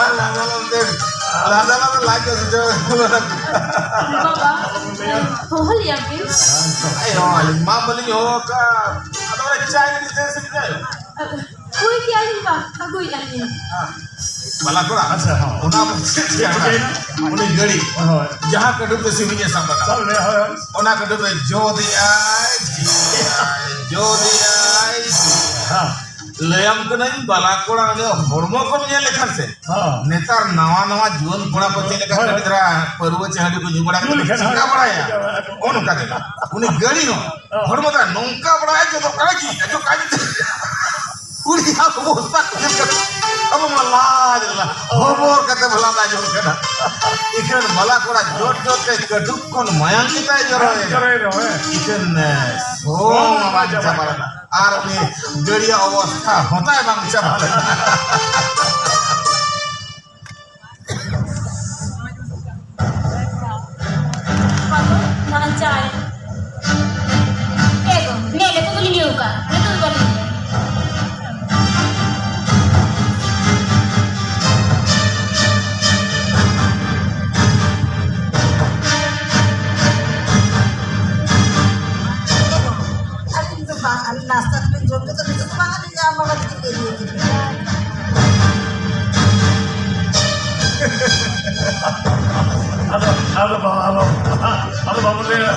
ᱟᱨ ᱞᱟᱸᱫᱟ ᱞᱟᱸᱫᱟ ᱛᱮ, ᱞᱟᱸᱫᱟ ᱞᱟᱸᱫᱟ ᱞᱟᱡ ᱠᱚ ᱥᱤᱡᱟᱹᱣ᱾ ᱵᱟᱵᱟ, ᱦᱚᱦᱚ ᱞᱮᱭᱟ ᱵᱤᱱ? ᱟᱭᱳ, ᱟᱹᱞᱤᱧ ᱢᱟ ᱵᱟᱹᱞᱤᱧ ᱦᱚᱦᱚ ᱟᱠᱟᱫ᱾ ᱟᱫᱚ ᱚᱱᱟ ᱪᱟ ᱜᱮ ᱫᱤᱥᱟᱹ ᱥᱮ ᱪᱮᱫ? ᱦᱩᱭ ᱠᱮᱜᱼᱟ ᱞᱤᱧ ᱵᱟ, ᱟᱹᱜᱩᱭᱮᱫᱼᱟ ᱞᱤᱧ᱾ ᱵᱟᱞᱟ ᱠᱚᱲᱟ, ᱟᱪᱪᱷᱟ, ᱦᱚᱸ᱾ ᱚᱱᱟ ᱪᱮᱫ ᱪᱮᱫ ᱪᱤᱠᱟᱹᱭᱮᱱᱟ? ᱩᱱᱤ ᱜᱟᱹᱲᱤ, ᱦᱳᱭ᱾ ᱡᱟᱦᱟᱸ ᱠᱟᱹᱴᱩᱵ ᱛᱮ ᱥᱤᱢᱤᱧ ᱮ ᱥᱟᱵ ᱟᱠᱟᱫ, ᱥᱟᱵ ᱞᱮᱫᱼᱟ, ᱦᱳᱭ, ᱦᱳᱭ᱾ ᱚᱱᱟ ᱠᱟᱹᱴᱩᱵ ᱨᱮ ᱡᱚᱫᱮᱜᱼᱟᱭ, ᱡᱚᱫᱮᱜᱼᱟᱭ, ᱡᱚᱫᱮᱜᱼᱟᱭ᱾ ᱦᱮᱸ᱾ ᱞᱟᱹᱭᱟᱢ ᱠᱟᱹᱱᱟᱹᱧ, ᱵᱟᱞᱟ ᱠᱚᱲᱟ, ᱩᱱᱤ ᱦᱚᱲᱢᱚ ᱠᱚᱢ ᱧᱮᱞ ᱞᱮᱠᱷᱟᱱ ᱥᱮ, ᱦᱮᱸ᱾ ᱱᱮᱛᱟᱨ ᱱᱟᱣᱟ ᱱᱟᱣᱟ ᱡᱩᱣᱟᱹᱱ ᱠᱚᱲᱟ ᱠᱚ ᱪᱮᱫ ᱞᱮᱠᱟ ᱦᱳᱭ᱾ ᱠᱟᱹᱴᱤᱡ ᱫᱷᱟᱨᱟ ᱯᱟᱹᱨᱣᱟᱹ ᱪᱮ ᱦᱟᱺᱰᱤ ᱠᱚ ᱧᱩ ᱵᱟᱲᱟ ᱧᱩ ᱠᱟᱛᱮ ᱠᱚ ᱞᱮᱠᱷᱟᱱ ᱪᱤᱠᱟ ᱦᱳᱭ᱾ ᱵᱟᱲᱟᱭᱟ? ᱦᱳᱭ᱾ ᱚᱱᱠᱟ ᱜᱮ᱾ ᱩᱱᱤ ᱜᱟᱹᱲᱤ ᱦᱚᱸ ᱦᱮᱸ᱾ ᱦᱚᱲᱢᱚ ᱫᱚ ᱱᱚᱝᱠᱟ ᱵᱟᱲᱟᱭᱟ, ᱡᱚᱛᱚ ᱠᱟᱜᱮ ᱡᱚᱛᱚ ᱠᱟᱜᱮ ᱠᱩᱲᱤᱭᱟᱜ ᱚᱵᱚᱥᱛᱟ ᱧᱮᱞ ᱠᱟᱛᱮ ᱟᱵᱚ ᱢᱟ ᱞᱟᱡ ᱞᱟ-, ᱦᱚᱵᱚᱨ ᱠᱟᱛᱮ ᱵᱷᱟᱞᱟ ᱞᱟᱡ ᱦᱩᱭᱩᱜ ᱠᱟᱱᱟ᱾ ᱤᱠᱷᱟᱹᱱ ᱵᱟᱞᱟ ᱠᱚᱲᱟ ᱡᱚᱴ ᱡᱚᱴ ᱛᱮ ᱠᱟᱹᱴᱩᱵ ᱠᱷᱚᱱ ᱢᱟᱭᱟᱝ ᱜᱮᱛᱟᱭ ᱡᱚᱨᱚᱭᱮᱱᱟ᱾ ᱡᱚᱨᱚᱭᱮᱱᱟ, ᱦᱮᱸ᱾ ᱤᱠᱷᱟᱹᱱ, ᱮ, ᱥᱚᱝ ᱢᱟ ᱵᱟᱝ ᱪᱟᱵᱟ ᱞᱮᱱᱟ᱾ ᱟᱨ ᱩᱱᱤ ᱜᱟᱹᱲᱤᱭᱟᱜ ᱚᱵᱚᱥᱛᱟ ᱦᱚᱸᱛᱟᱭ ᱵᱟᱝ ᱪᱟᱵᱟ ᱞᱮᱱᱟ᱾ ᱟᱫᱚ ᱱᱟᱦᱟᱜ ᱪᱟᱭ᱾ ᱮ ᱜᱚ, ᱱᱮ, ᱱᱤᱛᱚᱜ ᱫᱚᱞᱤᱧ ᱧᱩ ᱠᱟᱜᱼᱟ᱾ ᱱᱤᱛᱚᱜ ᱫᱚ ᱵᱟᱹᱞᱤᱧ ᱧᱩᱭᱟ᱾ ᱮ ᱜᱚ, ᱟᱹᱞᱤᱧ ᱫᱚ ᱵᱟᱝ, ᱟᱹᱞᱤᱧ ᱱᱟᱥᱛᱟ ᱠᱚᱞᱤᱧ ᱡᱚᱢ ᱠᱮᱫᱟ, ᱱᱤᱛᱚᱜ ᱫᱚ ᱵᱟᱝ, ᱟᱹᱞᱤᱧ ᱟᱢ ᱵᱟᱵᱟ ᱛᱟᱹᱠᱤᱱ ᱜᱮ ᱤᱫᱤᱭᱟᱠᱤᱱ ᱠᱟᱱᱟ᱾ ᱟᱫᱚ ᱟᱫᱚ ᱵᱟᱵᱟ, ᱟᱫᱚ, ᱟᱫᱚ ᱵᱟᱵᱚᱱ ᱞᱟᱹᱭᱟ᱾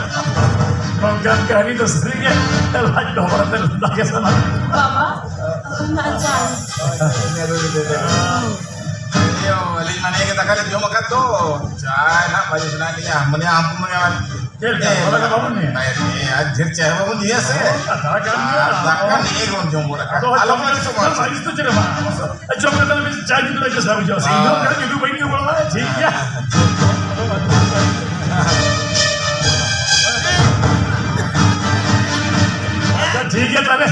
ᱱᱚᱝᱠᱟᱱ ᱠᱟᱹᱦᱱᱤ ᱫᱚ ᱥᱟᱹᱨᱤ ᱜᱮ ᱞᱟᱡ ᱰᱚᱵᱚᱨ ᱟᱛᱮ ᱞᱟᱸᱫᱟ ᱜᱮ ᱥᱟᱱᱟ᱾ ᱵᱟᱵᱟ, ᱚᱱᱟ ᱪᱟᱭ᱾ ᱤᱭᱟᱹ, ᱟᱹᱞᱤᱧ ᱢᱟ ᱱᱤᱭᱟᱹ ᱜᱮ ᱫᱟᱠᱟ ᱞᱤᱧ ᱡᱚᱢ ᱟᱠᱟᱫ ᱫᱚ᱾ ᱪᱟᱭ ᱱᱟᱜ ᱵᱟᱭ ᱥᱟᱱᱟ ᱞᱤᱧᱟ᱾ ᱢᱟᱱᱮ, ᱟᱢ ᱢᱟᱱᱮ, ᱪᱮᱫ ᱞᱮᱠᱟ? ᱦᱮᱸ, ᱵᱟᱵᱟ ᱫᱟᱠᱟ ᱵᱟᱵᱚᱱ ᱧᱩᱭᱟ? ᱵᱟᱭ ᱧᱩᱭᱟ, ᱟᱨ ᱰᱷᱮᱨ ᱪᱟᱭ ᱦᱚᱸ ᱵᱟᱵᱚᱱ ᱧᱩᱭᱟ ᱥᱮ᱾ ᱚ, ᱠᱟᱛᱷᱟ ᱠᱟᱱ ᱜᱮᱭᱟ᱾ ᱟᱨ ᱫᱟᱠᱟ ᱱᱤᱭᱟᱹ ᱜᱮᱵᱚᱱ ᱡᱚᱢ ᱜᱚᱫ ᱟᱠᱟᱫ᱾ ᱟᱫᱚ ᱟᱞᱚ ᱡᱚᱢ ᱢᱟᱹᱞᱤᱥᱚᱜ ᱢᱟ᱾ ᱢᱟᱹᱞᱤᱥ ᱫᱚ ᱪᱮᱫ ᱦᱚᱸ ᱵᱟᱝ᱾ ᱡᱚᱢ ᱠᱟᱛᱮ ᱫᱚ ᱵᱮᱥ ᱪᱟ ᱧᱩ ᱫᱚ ᱵᱮᱥ ᱵᱟᱝ ᱵᱩᱡᱷᱟᱹᱜᱼᱟ᱾ ᱥᱮ ᱤᱧ ᱫᱚ ᱦᱳᱭ᱾ ᱚᱱᱠᱟ ᱧᱩ ᱫᱚ ᱵᱟᱹᱧ ᱧᱩ ᱵᱟᱲᱟᱭᱟ, ᱴᱷᱤᱠ ᱜᱮᱭᱟ᱾ ᱟᱪᱪᱷᱟ, ᱴᱷᱤᱠ ᱜᱮᱭᱟ ᱛᱟᱦᱞᱮ᱾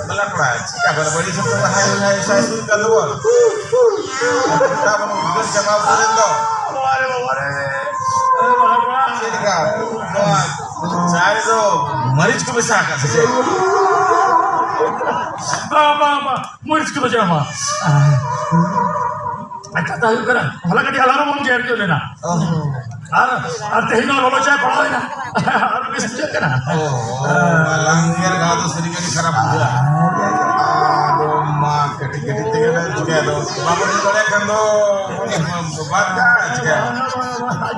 ᱵᱟᱞᱟ ᱠᱚᱲᱟ, ᱪᱤᱠᱟ ᱵᱟᱞᱟ ᱵᱟᱹᱲᱤᱡ ᱥᱚᱢᱚᱭ ᱦᱟᱭ ᱦᱩᱭ ᱦᱟᱭ ᱥᱟᱭ ᱥᱩᱨ ᱠᱟᱱ ᱛᱟᱵᱚᱱ᱾ ᱪᱮᱫ ᱞᱮᱠᱟ? ᱱᱚᱣᱟ ᱪᱟ ᱨᱮᱫᱚ ᱢᱟᱹᱨᱤᱪ ᱠᱚ ᱢᱮᱥᱟ ᱟᱠᱟᱫ ᱥᱮ ᱪᱮᱫ? ᱵᱟᱝ, ᱵᱟᱝ, ᱵᱟᱝ, ᱢᱟᱹᱨᱤᱪ ᱠᱚᱫᱚ ᱪᱮᱫ ᱦᱚᱸ ᱵᱟᱝ᱾ ᱟᱨ ᱠᱟᱛᱷᱟ ᱦᱩᱭᱩᱜ ᱠᱟᱱᱟ, ᱦᱚᱞᱟ ᱠᱟᱹᱴᱤᱡ ᱟᱞᱟᱝ ᱦᱚᱸ ᱵᱚᱱ ᱜᱮᱨ ᱧᱚᱜ ᱞᱮᱱᱟ᱾ ᱚ᱾ ᱟᱨ, ᱟᱨ ᱛᱮᱦᱮᱧ ᱱᱚᱣᱟ ᱞᱚᱞᱚ ᱪᱟ ᱯᱟᱲᱟᱣ ᱮᱱᱟ᱾ ᱟᱨ ᱵᱮᱥ ᱵᱩᱡᱷᱟᱹᱜ ᱠᱟᱱᱟ᱾ ᱚ, ᱟᱞᱟᱝ ᱜᱮᱨ ᱜᱷᱟᱣ ᱫᱚ ᱥᱟᱹᱨᱤ ᱜᱮ ᱟᱹᱰᱤ ᱠᱷᱟᱨᱟᱯ ᱵᱩᱡᱷᱟᱹᱜᱼᱟ᱾ ᱟᱫᱚ ᱢᱟ ᱠᱟᱹᱴᱤᱡ ᱠᱟᱹᱴᱤᱡ ᱛᱮᱜᱮ ᱞᱮ ᱪᱤᱠᱟᱹᱭᱟ, ᱟᱫᱚ ᱵᱟᱵᱚᱱ ᱧᱩ ᱫᱟᱲᱮᱭᱟᱜ ᱠᱷᱟᱱ ᱫᱚ ᱵᱟᱫ ᱠᱟᱜᱼᱟ, ᱪᱤᱠᱟᱹᱭᱟ?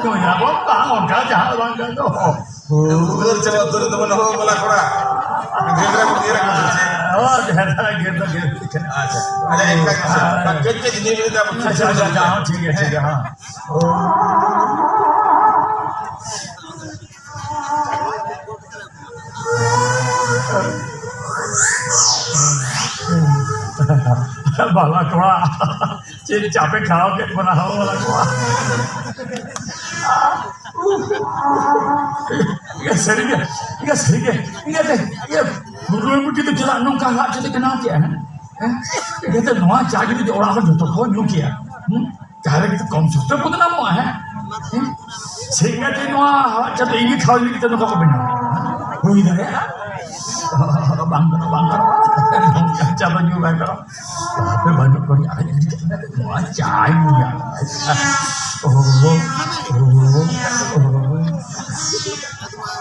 ᱧᱩᱭᱟᱵᱚᱱ, ᱵᱟᱝ ᱚᱱᱠᱟ ᱡᱟᱦᱟᱸ ᱵᱟᱝ ᱠᱷᱟᱱ ᱫᱚ᱾ ᱩᱫᱽᱜᱟᱹᱨ ᱪᱟᱵᱟ ᱩᱛᱟᱹᱨ ᱮᱱ ᱛᱟᱵᱚᱱᱟ ᱦᱳ ᱵᱟᱞᱟ ᱠᱚᱲᱟ᱾ ᱜᱤᱫᱽᱨᱟᱹ ᱠᱚ ᱜᱮᱨ ᱟᱠᱟᱱᱟ ᱥᱮ ᱪᱮᱫ? ᱦᱳᱭ, ᱜᱮᱨ ᱫᱚ ᱜᱮᱨ ᱫᱚ ᱜᱮᱨ ᱠᱟᱱᱟ᱾ ᱟᱪᱪᱷᱟ, ᱟᱪᱪᱷᱟ, ᱮᱱᱠᱷᱟᱱ ᱠᱟᱹᱡ ᱠᱟᱹᱡ ᱧᱩᱭ ᱵᱤᱱ, ᱛᱟᱨᱯᱚᱨ ᱟᱪᱪᱷᱟ, ᱟᱪᱪᱷᱟ, ᱟᱪᱪᱷᱟ, ᱦᱚᱸ, ᱴᱷᱤᱠ ᱜᱮᱭᱟ, ᱴᱷᱤᱠ ᱜᱮᱭᱟ, ᱦᱚᱸ᱾ ᱵᱟᱞᱟ ᱠᱚᱲᱟ, ᱪᱮᱫ ᱪᱟᱯᱮ ᱠᱷᱟᱣᱟᱣ ᱠᱮᱫ ᱵᱚᱱᱟ ᱦᱳ ᱵᱟᱞᱟ ᱠᱚᱲᱟ᱾ ᱤᱭᱟᱹ ᱥᱟᱹᱨᱤᱜᱮ, ᱤᱭᱟᱹ ᱥᱟᱹᱨᱤᱜᱮ, ᱤᱭᱟᱹ ᱛᱮ, ᱤᱭᱟᱹ ᱵᱩᱨᱩ ᱵᱩᱴᱤ ᱫᱚ ᱪᱮᱫᱟᱜ ᱱᱚᱝᱠᱟ ᱦᱟᱜ ᱪᱮᱫ ᱵᱮᱱᱟᱣ ᱠᱮᱜᱼᱟ, ᱦᱮᱸ? ᱦᱮᱸ? ᱤᱭᱟᱹ ᱛᱮ ᱱᱚᱣᱟ ᱪᱟ ᱡᱩᱫᱤ ᱚᱲᱟᱜ ᱦᱚᱲ ᱡᱚᱛᱚ ᱠᱚ ᱧᱩ ᱠᱮᱭᱟ, ᱦᱩᱸ? ᱛᱟᱦᱞᱮ ᱠᱤᱱᱛᱩ ᱠᱚᱢ ᱥᱚᱥᱛᱟ ᱵᱚᱫᱱᱟᱢᱚᱜᱼᱟ, ᱦᱮᱸ? ᱦᱮᱸ? ᱥᱮᱸᱜᱮᱞ ᱛᱮ ᱱᱚᱣᱟ ᱦᱟᱣᱟ ᱪᱟ ᱫᱚ ᱤᱧ ᱜᱮ ᱠᱷᱟᱣᱟ ᱞᱟᱹᱜᱤᱫ ᱛᱮ ᱱᱚᱝᱠᱟ ᱠᱚ ᱵᱮᱱᱟᱣᱟ᱾ ᱦᱩᱭ ᱫᱟᱲᱮᱭᱟᱜᱼᱟ? ᱵᱟᱝ ᱜᱟᱱᱚᱜᱼᱟ, ᱵᱟᱝ ᱜᱟᱱᱚᱜᱼᱟ᱾ ᱪᱟ ᱫᱚ ᱧᱩ ᱵᱟᱝ ᱜᱟᱱᱚᱜᱼᱟ᱾ ᱦᱟᱯᱮ ᱵᱟᱹᱱᱩᱜ ᱠᱚᱣᱟ, ᱟᱨ ᱤᱫᱤ ᱠᱟᱛᱮ ᱱᱚᱣᱟ ᱪᱟᱭ ᱧᱩᱭᱟ᱾ ᱳ, ᱳ, ᱳ᱾ ᱟᱫᱚ ᱢᱟ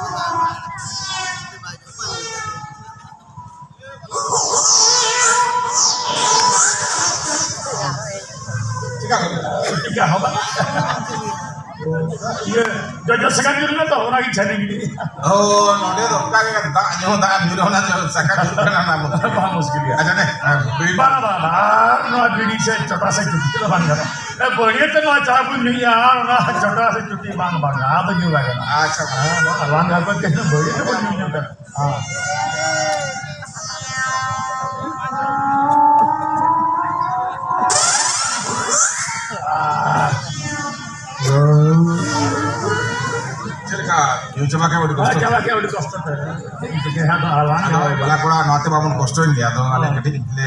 ᱤᱭᱟᱹ, ᱡᱚᱡᱚ ᱥᱟᱠᱟᱢ ᱧᱩᱨ ᱞᱮᱱᱟ ᱛᱚ, ᱚᱱᱟᱜᱮ ᱪᱷᱟᱹᱱᱤ ᱜᱤᱰᱤ᱾ ᱚ, ᱱᱚᱰᱮ ᱫᱚ ᱚᱱᱠᱟ ᱜᱮ ᱫᱟᱜ ᱧᱩ, ᱫᱟᱜ ᱧᱩᱨ ᱚᱱᱟ ᱡᱚᱡᱚ ᱥᱟᱠᱟᱢ ᱧᱩᱨ ᱠᱟᱱᱟ, ᱚᱱᱟ ᱵᱚᱛᱚᱨ᱾ ᱵᱟᱝ ᱢᱩᱥᱠᱤᱞ ᱜᱮᱭᱟ᱾ ᱟᱪᱪᱷᱟ, ᱱᱮ, ᱟᱨ ᱵᱤᱲᱤ ᱵᱟᱝ, ᱵᱟᱝ, ᱵᱟᱝ, ᱟᱨ ᱱᱚᱣᱟ ᱵᱤᱲᱤ ᱥᱮ ᱪᱚᱴᱟ ᱥᱮ ᱪᱩᱴᱤ ᱫᱚ ᱵᱟᱝ ᱜᱟᱱᱚᱜᱼᱟ᱾ ᱮ, ᱵᱟᱹᱲᱤᱭᱟᱹ ᱛᱮ ᱱᱚᱣᱟ ᱪᱟ ᱵᱚᱱ ᱧᱩᱭᱟ, ᱟᱨ ᱚᱱᱟ ᱪᱚᱴᱟ ᱥᱮ ᱪᱩᱴᱤ ᱵᱟᱝ, ᱵᱟᱝ, ᱟᱫᱚ ᱧᱩ ᱵᱟᱭ ᱜᱟᱱᱚᱜᱼᱟ᱾ ᱟᱪᱪᱷᱟ᱾ ᱦᱮᱸ, ᱱᱚᱣᱟ ᱞᱟᱸᱜᱟ ᱠᱚ ᱛᱮ ᱵᱟᱹᱲᱤᱭᱟᱹ ᱛᱮᱵᱚᱱ ᱧᱩ ᱧᱩ ᱠᱟᱱᱟ᱾ ᱦᱮᱸ᱾ ᱪᱮᱫ ᱞᱮᱠᱟ? ᱧᱩ ᱪᱟᱵᱟ ᱠᱮᱫ ᱟᱹᱰᱤ ᱠᱚᱥᱴᱚ ᱛᱮ᱾ ᱪᱟᱵᱟ ᱠᱮᱫ ᱟᱹᱰᱤ ᱠᱚᱥᱴᱚ ᱛᱮ᱾ ᱤᱱᱠᱟᱹ ᱜᱮ ᱦᱟᱸᱜ ᱟᱞᱟᱝ ᱟᱫᱚ ᱦᱚᱸ᱾ ᱵᱟᱞᱟ ᱠᱚᱲᱟ, ᱱᱚᱣᱟ ᱛᱮ ᱵᱟᱵᱚᱱ ᱠᱚᱥᱴᱚᱭᱮᱱ ᱜᱮᱭᱟ, ᱟᱫᱚ ᱟᱞᱮ ᱦᱚᱸ᱾ ᱠᱟᱹᱴᱤᱡ ᱞᱮ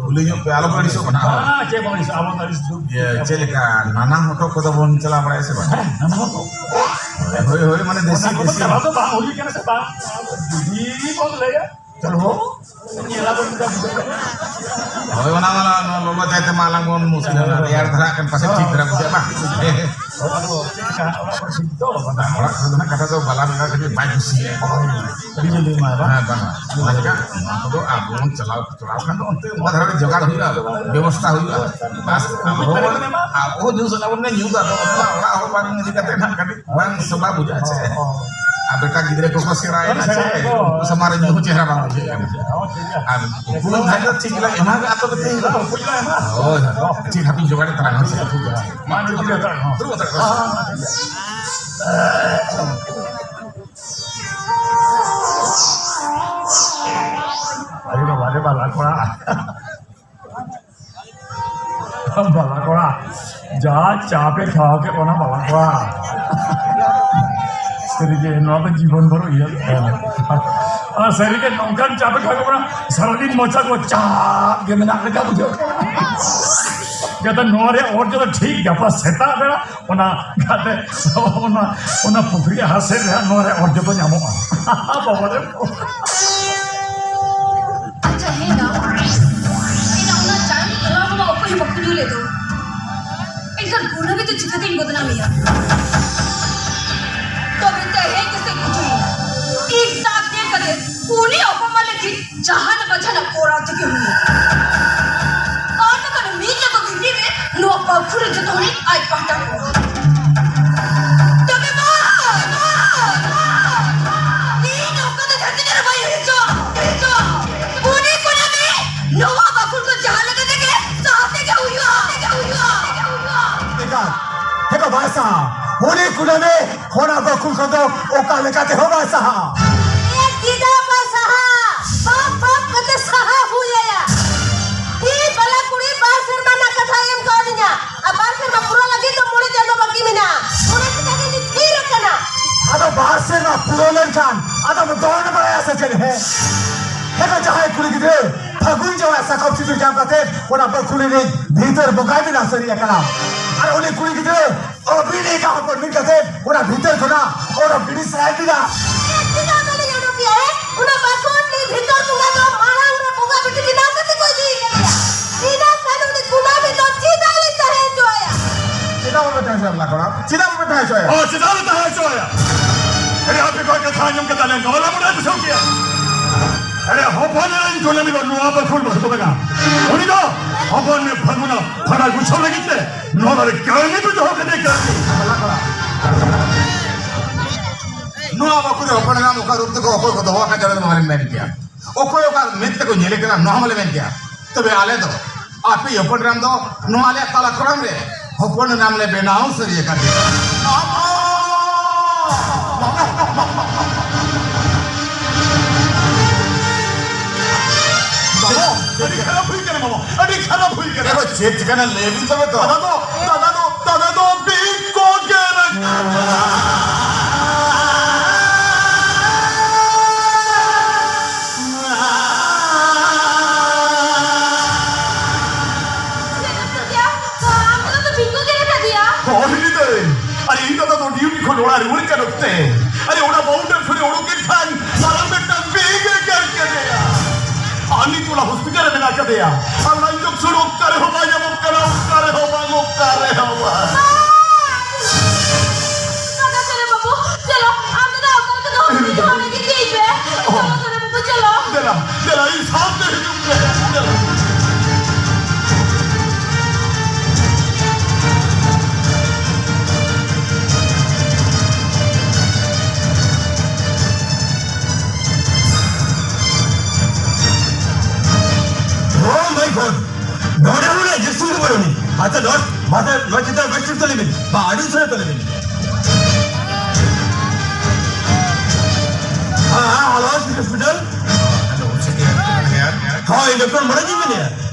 ᱠᱩᱞᱤ ᱧᱚᱜ ᱯᱮ, ᱟᱞᱚ ᱯᱮ ᱟᱹᱲᱤᱥᱚᱜ ᱠᱟᱱᱟ᱾ ᱦᱮᱸ, ᱪᱮᱫ ᱵᱚᱱ ᱟᱹᱲᱤᱥᱚᱜᱼᱟ, ᱟᱵᱚ ᱫᱚ ᱟᱹᱲᱤᱥ ᱫᱩᱠ ᱤᱭᱟᱹ, ᱪᱮᱫ ᱞᱮᱠᱟ ᱱᱟᱱᱟ ᱦᱚᱴᱚᱜ ᱠᱚᱫᱚ ᱵᱚᱱ ᱪᱟᱞᱟᱣ ᱵᱟᱲᱟᱭᱟ ᱥᱮ ᱵᱟᱝ? ᱦᱮᱸ, ᱱᱟᱱᱟ ᱦᱚᱴᱚᱜ᱾ ᱦᱳᱭ, ᱦᱳᱭ, ᱢᱟᱱᱮ ᱫᱮᱥᱤ, ᱚᱱᱟ ᱠᱚᱫᱚ ᱫᱮᱥᱤ᱾ ᱪᱟᱞᱟᱣ ᱫᱚ ᱵᱟᱝ ᱦᱩᱭ ᱠᱟᱱᱟ ᱥᱮ ᱵᱟᱝ? ᱡᱩᱫᱤ ᱵᱚᱱ ᱞᱟᱹᱭᱟ, ᱪᱚᱞᱚ, ᱧᱮᱞ ᱟᱵᱚᱱ ᱪᱮᱫ ᱞᱮᱠᱟ ᱵᱩᱡᱷᱟᱹᱜ ᱠᱟᱱᱟ᱾ ᱦᱳᱭ, ᱚᱱᱟ ᱢᱟ ᱱᱚᱣᱟ ᱞᱚᱞᱚ ᱪᱟᱭ ᱛᱮᱢᱟ ᱟᱞᱟᱝ ᱵᱚᱱ ᱢᱩᱥᱠᱤᱞ ᱮᱱᱟ᱾ ᱨᱮᱭᱟᱲ ᱫᱷᱟᱨᱟ ᱠᱷᱟᱱ ᱯᱟᱥᱮᱡ ᱴᱷᱤᱠ ᱫᱷᱟᱨᱟ ᱵᱩᱡᱷᱟᱹᱜᱼᱟ, ᱵᱟᱝ? ᱦᱳᱭ, ᱟᱫᱚ ᱪᱮᱫ ᱞᱮᱠᱟ ᱚᱲᱟᱜ ᱠᱚᱨᱮ ᱥᱩᱠ ᱛᱚ? ᱵᱟᱝ, ᱚᱲᱟᱜ ᱠᱚᱨᱮ ᱫᱚ ᱱᱟᱜ ᱠᱟᱛᱷᱟ ᱫᱚ ᱵᱟᱞᱟ ᱵᱚᱸᱜᱟ ᱠᱟᱹᱴᱤᱡ ᱵᱟᱭ ᱠᱩᱥᱤᱭᱟᱜᱼᱟ᱾ ᱦᱳᱭ, ᱟᱹᱰᱤ ᱡᱳᱨ ᱞᱮ ᱮᱢᱟ, ᱵᱟᱝ? ᱦᱮᱸ, ᱵᱟᱝ, ᱵᱟᱝ᱾ ᱚᱱᱟ ᱪᱮᱠᱟ ᱱᱚᱣᱟ ᱠᱚᱫᱚ ᱟᱵᱚ ᱵᱚᱱ ᱪᱟᱞᱟᱣ ᱪᱟᱞᱟᱣ ᱠᱷᱟᱱ ᱫᱚ ᱚᱱᱛᱮ ᱚᱱᱟ ᱫᱷᱟᱨᱟ ᱨᱮ ᱡᱚᱜᱟᱲ ᱦᱩᱭᱩᱜᱼᱟ, ᱵᱮᱵᱚᱥᱛᱷᱟ ᱦᱩᱭᱩᱜᱼᱟ᱾ ᱵᱟᱥ, ᱟᱵᱚ ᱦᱚᱸ ᱵᱚᱱ, ᱟᱵᱚ ᱦᱚᱸ ᱧᱩ ᱥᱟᱱᱟ ᱵᱚᱱ ᱜᱮᱭᱟ, ᱧᱩ ᱫᱚ ᱟᱫᱚ ᱚᱱᱟ ᱚᱲᱟᱜ ᱦᱚᱲ ᱵᱟᱝ ᱤᱫᱤ ᱠᱟᱛᱮ ᱱᱟᱜ ᱠᱟᱹᱴᱤᱡ ᱵᱟᱝ ᱥᱚᱵᱷᱟ ᱵᱩᱡᱷᱟᱹᱜᱼᱟ ᱪᱮ᱾ ᱦᱚᱸ, ᱦᱚᱸ᱾ ᱟᱨ ᱵᱮᱴᱟ ᱜᱤᱫᱽᱨᱟᱹ ᱠᱚᱠᱚ ᱥᱮᱬᱟᱭᱮᱱᱟ ᱥᱮᱬᱟᱭᱮᱱᱟ ᱪᱮ, ᱠᱚ᱾ ᱩᱱᱠᱩ ᱥᱟᱢᱟᱝ ᱨᱮ ᱧᱩ ᱦᱚᱸ ᱪᱮᱦᱨᱟ ᱵᱟᱝ ᱵᱩᱡᱷᱟᱹᱜ ᱠᱟᱱᱟ᱾ ᱦᱚᱸ, ᱴᱷᱤᱠ ᱜᱮᱭᱟ᱾ ᱟᱨ ᱩᱱᱠᱩ ᱵᱚᱱ ᱛᱟᱦᱮᱸ ᱫᱚ ᱴᱷᱤᱠ ᱜᱮᱭᱟ᱾ ᱦᱳᱭ, ᱦᱳᱭ᱾ ᱴᱷᱤᱠ, ᱦᱟᱯᱮᱧ ᱡᱚᱜᱟᱲᱮᱫ ᱛᱟᱞᱟᱝᱟ, ᱦᱳᱭ ᱥᱮ᱾ ᱢᱟ, ᱫᱩᱲᱩᱵ ᱦᱟᱛᱟᱲ ᱠᱚᱜ ᱢᱮ᱾ ᱫᱩᱲᱩᱵ ᱦᱟᱛᱟᱲ ᱠᱚᱜ ᱢᱮ᱾ ᱦᱚᱸ, ᱦᱚᱸ, ᱦᱚᱸ, ᱴᱷᱤᱠ ᱜᱮᱭᱟ᱾ ᱟᱭᱳ ᱵᱟᱵᱟ ᱨᱮ ᱵᱟᱞᱟ ᱠᱚᱲᱟ᱾ ᱵᱟᱞᱟ ᱠᱚᱲᱟ, ᱡᱟ ᱪᱟ ᱯᱮ ᱠᱷᱟᱣᱟ ᱠᱮᱫ ᱵᱚᱱᱟ ᱵᱟᱞᱟ ᱠᱚᱲᱟ᱾ ᱥᱟᱹᱨᱤᱜᱮ, ᱱᱚᱣᱟ ᱫᱚ ᱡᱤᱵᱚᱱ ᱵᱷᱳᱨ ᱩᱭᱦᱟᱹᱨ ᱛᱟᱦᱮᱱᱟ᱾ ᱟᱨ ᱥᱟᱹᱨᱤᱜᱮ, ᱱᱚᱝᱠᱟᱱ ᱪᱟ ᱯᱮ ᱠᱷᱟᱣᱟ ᱠᱮᱫ ᱵᱚᱱᱟ, ᱥᱟᱨᱟᱫᱤᱱ ᱢᱚᱪᱟ ᱠᱚ ᱪᱟᱯ ᱜᱮ ᱢᱮᱱᱟᱜ ᱞᱮᱠᱟ ᱵᱩᱡᱷᱟᱹᱜ ᱠᱟᱱᱟ᱾ ᱡᱟᱛᱮ ᱱᱚᱣᱟ ᱨᱮᱭᱟᱜ ᱚᱨᱡᱚ ᱫᱚ ᱴᱷᱤᱠ ᱜᱟᱯᱟ ᱥᱮᱛᱟᱜ ᱵᱮᱲᱟ ᱚᱱᱟ ᱜᱟᱛᱮ, ᱚᱱᱟ, ᱚᱱᱟ ᱯᱩᱠᱷᱨᱤ ᱦᱟᱥᱮ ᱨᱮ ᱱᱚᱣᱟ ᱨᱮ ᱚᱨᱡᱚ ᱫᱚ ᱧᱟᱢᱚᱜᱼᱟ᱾ ᱵᱟᱵᱟ ᱨᱮ᱾ ᱟᱪᱪᱷᱟ, ᱦᱮᱸ ᱫᱟ᱾ ᱮᱱᱟ ᱚᱱᱟ ᱪᱟᱭ ᱮᱢᱟ ᱵᱟᱵᱟ ᱚᱠᱚᱭ ᱦᱚᱸ ᱵᱟᱠᱚ ᱧᱩ ᱞᱮᱫ ᱫᱚ᱾ ᱮᱱᱠᱷᱟᱱ ᱠᱩᱱᱟᱹᱢᱤ ᱫᱚ ᱪᱤᱠᱟᱹᱛᱤᱧ ᱵᱚᱫᱱᱟᱢᱮᱭᱟ? ᱛᱚᱵᱮ ᱛᱮᱦᱮᱧ ᱜᱮᱥᱮ ᱜᱩᱡᱩᱜ ᱤᱧ᱾ ᱤᱧ ᱥᱟᱵ ᱧᱮᱞ ᱠᱟᱛᱮ ᱩᱱᱤ ᱚᱯᱚᱢᱟᱱ ᱞᱟᱹᱜᱤᱫ ᱡᱟᱦᱟᱱ ᱵᱟᱝ ᱡᱟᱦᱟᱱᱟᱜ ᱠᱚᱨᱟᱣ ᱛᱮᱜᱮ ᱦᱩᱭᱩᱜᱼᱟ᱾ ᱟᱨ ᱱᱚᱝᱠᱟᱱ ᱢᱤᱫ ᱪᱟᱸᱫᱚ ᱵᱷᱤᱛᱤᱨ ᱨᱮ ᱱᱚᱣᱟ ᱯᱟᱯ ᱯᱩᱨᱟᱹ ᱡᱚᱛᱚ ᱦᱚᱲᱤᱧ ᱟᱡ ᱯᱟᱦᱴᱟ ᱠᱚᱣᱟ᱾ ᱛᱚᱵᱮ ᱢᱟ, ᱢᱟ, ᱢᱟ, ᱤᱧ ᱱᱚᱝᱠᱟ ᱫᱚ ᱫᱷᱟᱹᱨᱛᱤ ᱨᱮ ᱵᱟᱹᱧ ᱦᱤᱡᱩᱜᱼᱟ, ᱦᱤᱡᱩᱜᱼᱟ᱾ ᱩᱱᱤ ᱠᱩᱱᱟᱹᱢᱤ ᱱᱚᱣᱟ ᱵᱟᱠᱷᱩᱞ ᱠᱚ ᱡᱟᱦᱟᱸ ᱞᱮᱠᱟ ᱛᱮᱜᱮ ᱥᱟᱦᱟ ᱛᱮᱜᱮ ᱦᱩᱭᱩᱜᱼᱟ, ᱛᱮᱜᱮ ᱦᱩᱭᱩᱜᱼᱟ, ᱛᱮᱜᱮ ᱦᱩᱭᱩᱜᱼᱟ᱾ ᱮᱠᱟᱞ, ᱦᱮᱸ ᱵᱟ, ᱵᱟᱭ ᱥᱟᱦᱟ᱾ ᱩᱱᱤ ᱠᱩᱱᱟᱹᱢᱤ ᱚᱱᱟ ᱵᱟᱠᱷᱩᱞ ᱠᱷᱚᱱ ᱫᱚ ᱚᱠᱟ ᱞᱮᱠᱟ ᱛᱮᱦᱚᱸ ᱵᱟᱭ ᱥᱟᱦᱟ᱾ ᱮ, ᱪᱮᱫᱟᱜ ᱵᱟᱭ ᱥᱟᱦᱟ? ᱵᱟᱯ ᱵᱟᱯ ᱠᱟᱛᱮ ᱥᱟᱦᱟ ᱦᱩᱭ ᱟᱭᱟ᱾ ᱤᱧ ᱵᱟᱞᱟ ᱠᱩᱲᱤ ᱵᱟᱨ ᱥᱮᱨᱢᱟ ᱨᱮᱱᱟᱜ ᱠᱟᱛᱷᱟ ᱮᱢ ᱠᱟᱣᱫᱤᱧᱟ᱾ ᱟᱨ ᱵᱟᱨ ᱥᱮᱨᱢᱟ ᱯᱩᱨᱟᱹᱣ ᱞᱟᱹᱜᱤᱫ ᱫᱚ ᱢᱚᱬᱮ ᱪᱟᱸᱫᱚ ᱵᱟᱹᱠᱤ ᱢᱮᱱᱟᱜᱼᱟ᱾ ᱚᱱᱟ ᱪᱤᱠᱟᱹ ᱜᱮ ᱤᱧ ᱛᱷᱤᱨ ᱟᱠᱟᱱᱟ᱾ ᱟᱫᱚ ᱵᱟᱨ ᱥᱮᱨᱢᱟ ᱯᱩᱨᱟᱹᱣ ᱞᱮᱱᱠᱷᱟᱱ ᱟᱫᱚᱢ ᱫᱚᱱ ᱵᱟᱲᱟᱭᱟ ᱥᱮ ᱪᱮᱫ? ᱦᱮᱸ, ᱦᱮᱸ, ᱡᱟᱦᱟᱸᱭ ᱠᱩᱲᱤ ᱜᱤᱫᱽᱨᱟᱹ ᱯᱷᱟᱹᱜᱩᱱ ᱡᱟᱶᱟᱭ ᱥᱟᱠᱟᱢ ᱥᱤᱸᱫᱩᱨ ᱧᱟᱢ ᱠᱟᱛᱮ ᱚᱱᱟ ᱵᱟᱹᱠᱷᱩᱞ ᱨᱤᱱᱤᱡ ᱵᱷᱤᱛᱟᱹᱨ ᱵᱚᱸᱜᱟᱭ ᱵᱮᱱᱟᱣ ᱥᱟᱹᱨᱤ ᱟᱠᱟᱱᱟ᱾ ᱟᱨ ᱩᱱᱤ ᱠᱩᱲᱤ ᱜᱤᱫᱽᱨᱟᱹ ᱟᱹᱵᱤᱱ ᱮᱸᱜᱟ ᱦᱚᱯᱚᱱ ᱢᱮᱱ ᱠᱟᱛᱮ ᱚᱱᱟ ᱵᱷᱤᱛᱟᱹᱨ ᱠᱷᱚᱱᱟᱜ ᱚᱰᱚᱠ ᱜᱤᱰᱤ ᱥᱟᱱᱟᱭᱮᱫ ᱵᱤᱱᱟ᱾ ᱪᱮᱫᱟᱜ ᱵᱟᱹᱞᱤᱧ ᱚᱰᱚᱠᱮᱭᱟ, ᱦᱮᱸ? ᱚᱱᱟ ᱵᱟᱠᱷᱳᱞ ᱨᱤᱱᱤᱡ ᱵᱷᱤᱛᱟᱹᱨ ᱵᱚᱸᱜᱟ ᱫᱚ ᱢᱟᱲᱟᱝ ᱨᱮ ᱵᱚᱸᱜᱟ ᱵᱤᱴᱤ ᱵᱮᱱᱟᱣ ᱠᱟᱛᱮ ᱠᱚ ᱤᱫᱤᱭ ᱠᱟᱫᱮᱭᱟ᱾ ᱤᱱᱟᱹ ᱠᱷᱟᱱ ᱩᱱᱤ ᱠᱩᱱᱟᱹᱢᱤ ᱫᱚ ᱪᱮᱫᱟᱜ ᱞᱤᱧ ᱛᱟᱦᱮᱸ ᱦᱚᱪᱚ ᱟᱭᱟ? ᱪᱮᱫᱟᱜ ᱵᱟᱯᱮ ᱛᱟᱦᱮᱸ ᱦᱚᱪᱚ ᱟᱭᱟ, ᱵᱟᱯᱞᱟ ᱠᱚᱲᱟ? ᱪᱮᱫᱟᱜ ᱵᱟᱯᱮ ᱛᱟᱦᱮᱸ ᱦᱚᱪᱚ ᱟᱭᱟ? ᱦᱳᱭ, ᱪᱮᱫᱟᱜ ᱞᱮ ᱛᱟᱦᱮᱸ ᱦᱚᱪᱚ ᱟᱭᱟ? ᱟᱨᱮ, ᱟᱯᱮ ᱠᱚᱣᱟᱜ ᱠᱟᱛᱷᱟ ᱟᱸᱡᱚᱢ ᱠᱟᱛᱮ ᱟᱞᱮ ᱜᱚᱦᱚᱲ ᱞᱮ ᱵᱩᱡᱷᱟᱹᱣ ᱠᱮᱭᱟ᱾ ᱟᱨᱮ, ᱦᱚᱯᱚᱱ ᱮᱨᱟᱧ ᱠᱩᱱᱟᱹᱢᱤ ᱫᱚ ᱱᱚᱣᱟ ᱵᱟᱠᱷᱳᱞ ᱵᱟᱹᱦᱩ ᱫᱚ ᱵᱟᱝᱟ᱾ ᱩᱱᱤ ᱫᱚ ᱦᱚᱯᱚᱱ ᱮᱨᱟ ᱯᱷᱟᱹᱜᱩᱱ ᱯᱷᱟᱰᱟ ᱜᱩᱪᱷᱟᱹᱣ ᱞᱟᱹᱜᱤᱫ ᱛᱮ ᱱᱚᱣᱟ ᱫᱚ ᱠᱟᱹᱢᱤ ᱠᱚ ᱫᱚᱦᱚ ᱠᱟᱫᱮ ᱠᱟᱹᱢᱤ᱾ ᱱᱚᱣᱟ ᱵᱟᱠᱷᱳᱞ ᱨᱮ ᱦᱚᱯᱚᱱ ᱮᱨᱟᱢ ᱚᱠᱟ ᱨᱩᱯ ᱛᱮᱠᱚ ᱚᱠᱚᱭ ᱠᱚ ᱫᱚᱦᱚ ᱟᱠᱟᱫ ᱡᱟᱭᱜᱟ ᱨᱮ ᱱᱚᱣᱟ ᱨᱮ ᱢᱮᱱ ᱠᱮᱭᱟ᱾ ᱚᱠᱚᱭ ᱚᱠᱟ ᱢᱮᱫ ᱛᱮᱠᱚ ᱧᱮᱞᱮ ᱠᱟᱱᱟ, ᱱᱚᱣᱟ ᱦᱚᱸ ᱵᱟᱞᱮ ᱢᱮᱱ ᱠᱮᱭᱟ᱾ ᱛᱚᱵᱮ ᱟᱞᱮ ᱫᱚ ᱟᱯᱮ ᱦᱚᱯᱚᱱ ᱮᱨᱟᱢ ᱫᱚ ᱱᱚᱣᱟ ᱟᱞᱮᱭᱟᱜ ᱛᱟᱞᱟ ᱠᱚᱲᱟᱢ ᱨᱮ ᱦᱚᱯᱚᱱ ᱮᱨᱟᱢ ᱞᱮ ᱵᱮᱱᱟᱣ ᱥᱟᱹᱨᱤ ᱟᱠᱟᱫ ᱯᱮᱭᱟ᱾ ᱵᱟᱵᱟ, ᱟᱹᱰᱤ ᱠᱷᱟᱨᱟᱯ ᱦᱩᱭ ᱠᱟᱱᱟ ᱵᱟᱵᱟ, ᱟᱹᱰᱤ ᱠᱷᱟᱨᱟᱯ ᱦᱩᱭ ᱠᱟᱱᱟ᱾ ᱮ ᱜᱚ, ᱪᱮᱫ ᱪᱤᱠᱟᱹᱱᱟ ᱞᱟᱹᱭ ᱵᱤᱱ ᱛᱚᱵᱮ ᱛᱚ᱾ ᱫᱟᱫᱟ ᱫᱚ, ᱫᱟᱫᱟ ᱫᱚ, ᱫᱟᱫᱟ ᱫᱚ ᱵᱤᱧ ᱠᱚ ᱜᱮᱨ ᱟᱠᱟᱫᱟ᱾ ᱟᱢ ᱫᱚ ᱵᱤᱧ ᱠᱚ ᱜᱮᱨ ᱟᱠᱟᱫᱮᱭᱟ? ᱦᱳᱭ ᱫᱟᱹᱭ, ᱟᱨ ᱤᱧ ᱫᱟᱫᱟ ᱫᱚ ᱰᱤᱭᱩᱴᱤ ᱠᱷᱚᱱ ᱚᱲᱟᱜ ᱨᱩᱣᱟᱹᱲ ᱠᱟᱱ ᱚᱠᱛᱮ, ᱟᱨ ᱚᱱᱟ ᱵᱟᱣᱩᱱᱰᱟᱨ ᱠᱷᱚᱱᱮ ᱚᱰᱚᱠ ᱮᱱ ᱠᱷᱟᱱ ᱢᱟᱨᱟᱝ ᱢᱤᱫᱴᱟᱝ ᱵᱤᱧ ᱮ ᱜᱮᱨ ᱠᱮᱫᱮᱭᱟ᱾ ᱟᱨ ᱱᱤᱛ ᱚᱱᱟ ᱦᱚᱥᱯᱤᱴᱟᱞ ᱨᱮ ᱢᱮᱱᱟᱜ ᱟᱠᱟᱫᱮᱭᱟ᱾ ᱟᱨ ᱚᱱᱟ injection ᱚᱠᱟ ᱨᱮᱦᱚᱸ ᱵᱟᱭ ᱧᱟᱢᱚᱜ ᱠᱟᱱᱟ, ᱚᱠᱟ ᱨᱮᱦᱚᱸ ᱵᱟᱝ, ᱚᱠᱟ ᱨᱮᱦᱚᱸ ᱵᱟᱝ᱾ ᱫᱟᱫᱟ, ᱪᱚᱞᱚ ᱵᱟᱹᱵᱩ, ᱪᱚᱞᱚ, ᱟᱢ ᱫᱟᱫᱟ ᱚᱠᱟ ᱨᱮᱠᱚ ᱫᱚᱦᱚ ᱠᱮᱫᱮᱭᱟ, ᱚᱸᱰᱮ ᱜᱮ ᱤᱫᱤᱭᱮ ᱯᱮ᱾ ᱪᱚᱞᱚ, ᱪᱚᱞᱚ ᱵᱟᱹᱵᱩ, ᱪᱚᱞᱚ᱾ ᱫᱮᱞᱟ, ᱫᱮᱞᱟ, ᱤᱧ ᱥᱟᱶᱛᱮ ᱦᱤᱡᱩᱜ ᱯᱮ᱾ ᱫᱮᱞᱟ᱾ ᱱᱚᱣᱟ ᱪᱮᱛᱟᱱ ᱵᱮᱥ ᱴᱷᱤᱠ ᱛᱟᱞᱮ ᱵᱤᱱ, ᱵᱟ, ᱟᱹᱰᱤ ᱩᱥᱟᱹᱨᱟ ᱛᱟᱞᱮ ᱵᱤᱱ᱾ ᱦᱮᱸ, ᱦᱮᱸ, hello, city hospital. Hello, city hospital here. ᱦᱳᱭ, ᱰᱚᱠᱴᱚᱨ ᱢᱚᱱᱳᱡᱽ ᱤᱧ ᱢᱮᱱᱮᱫᱼᱟ᱾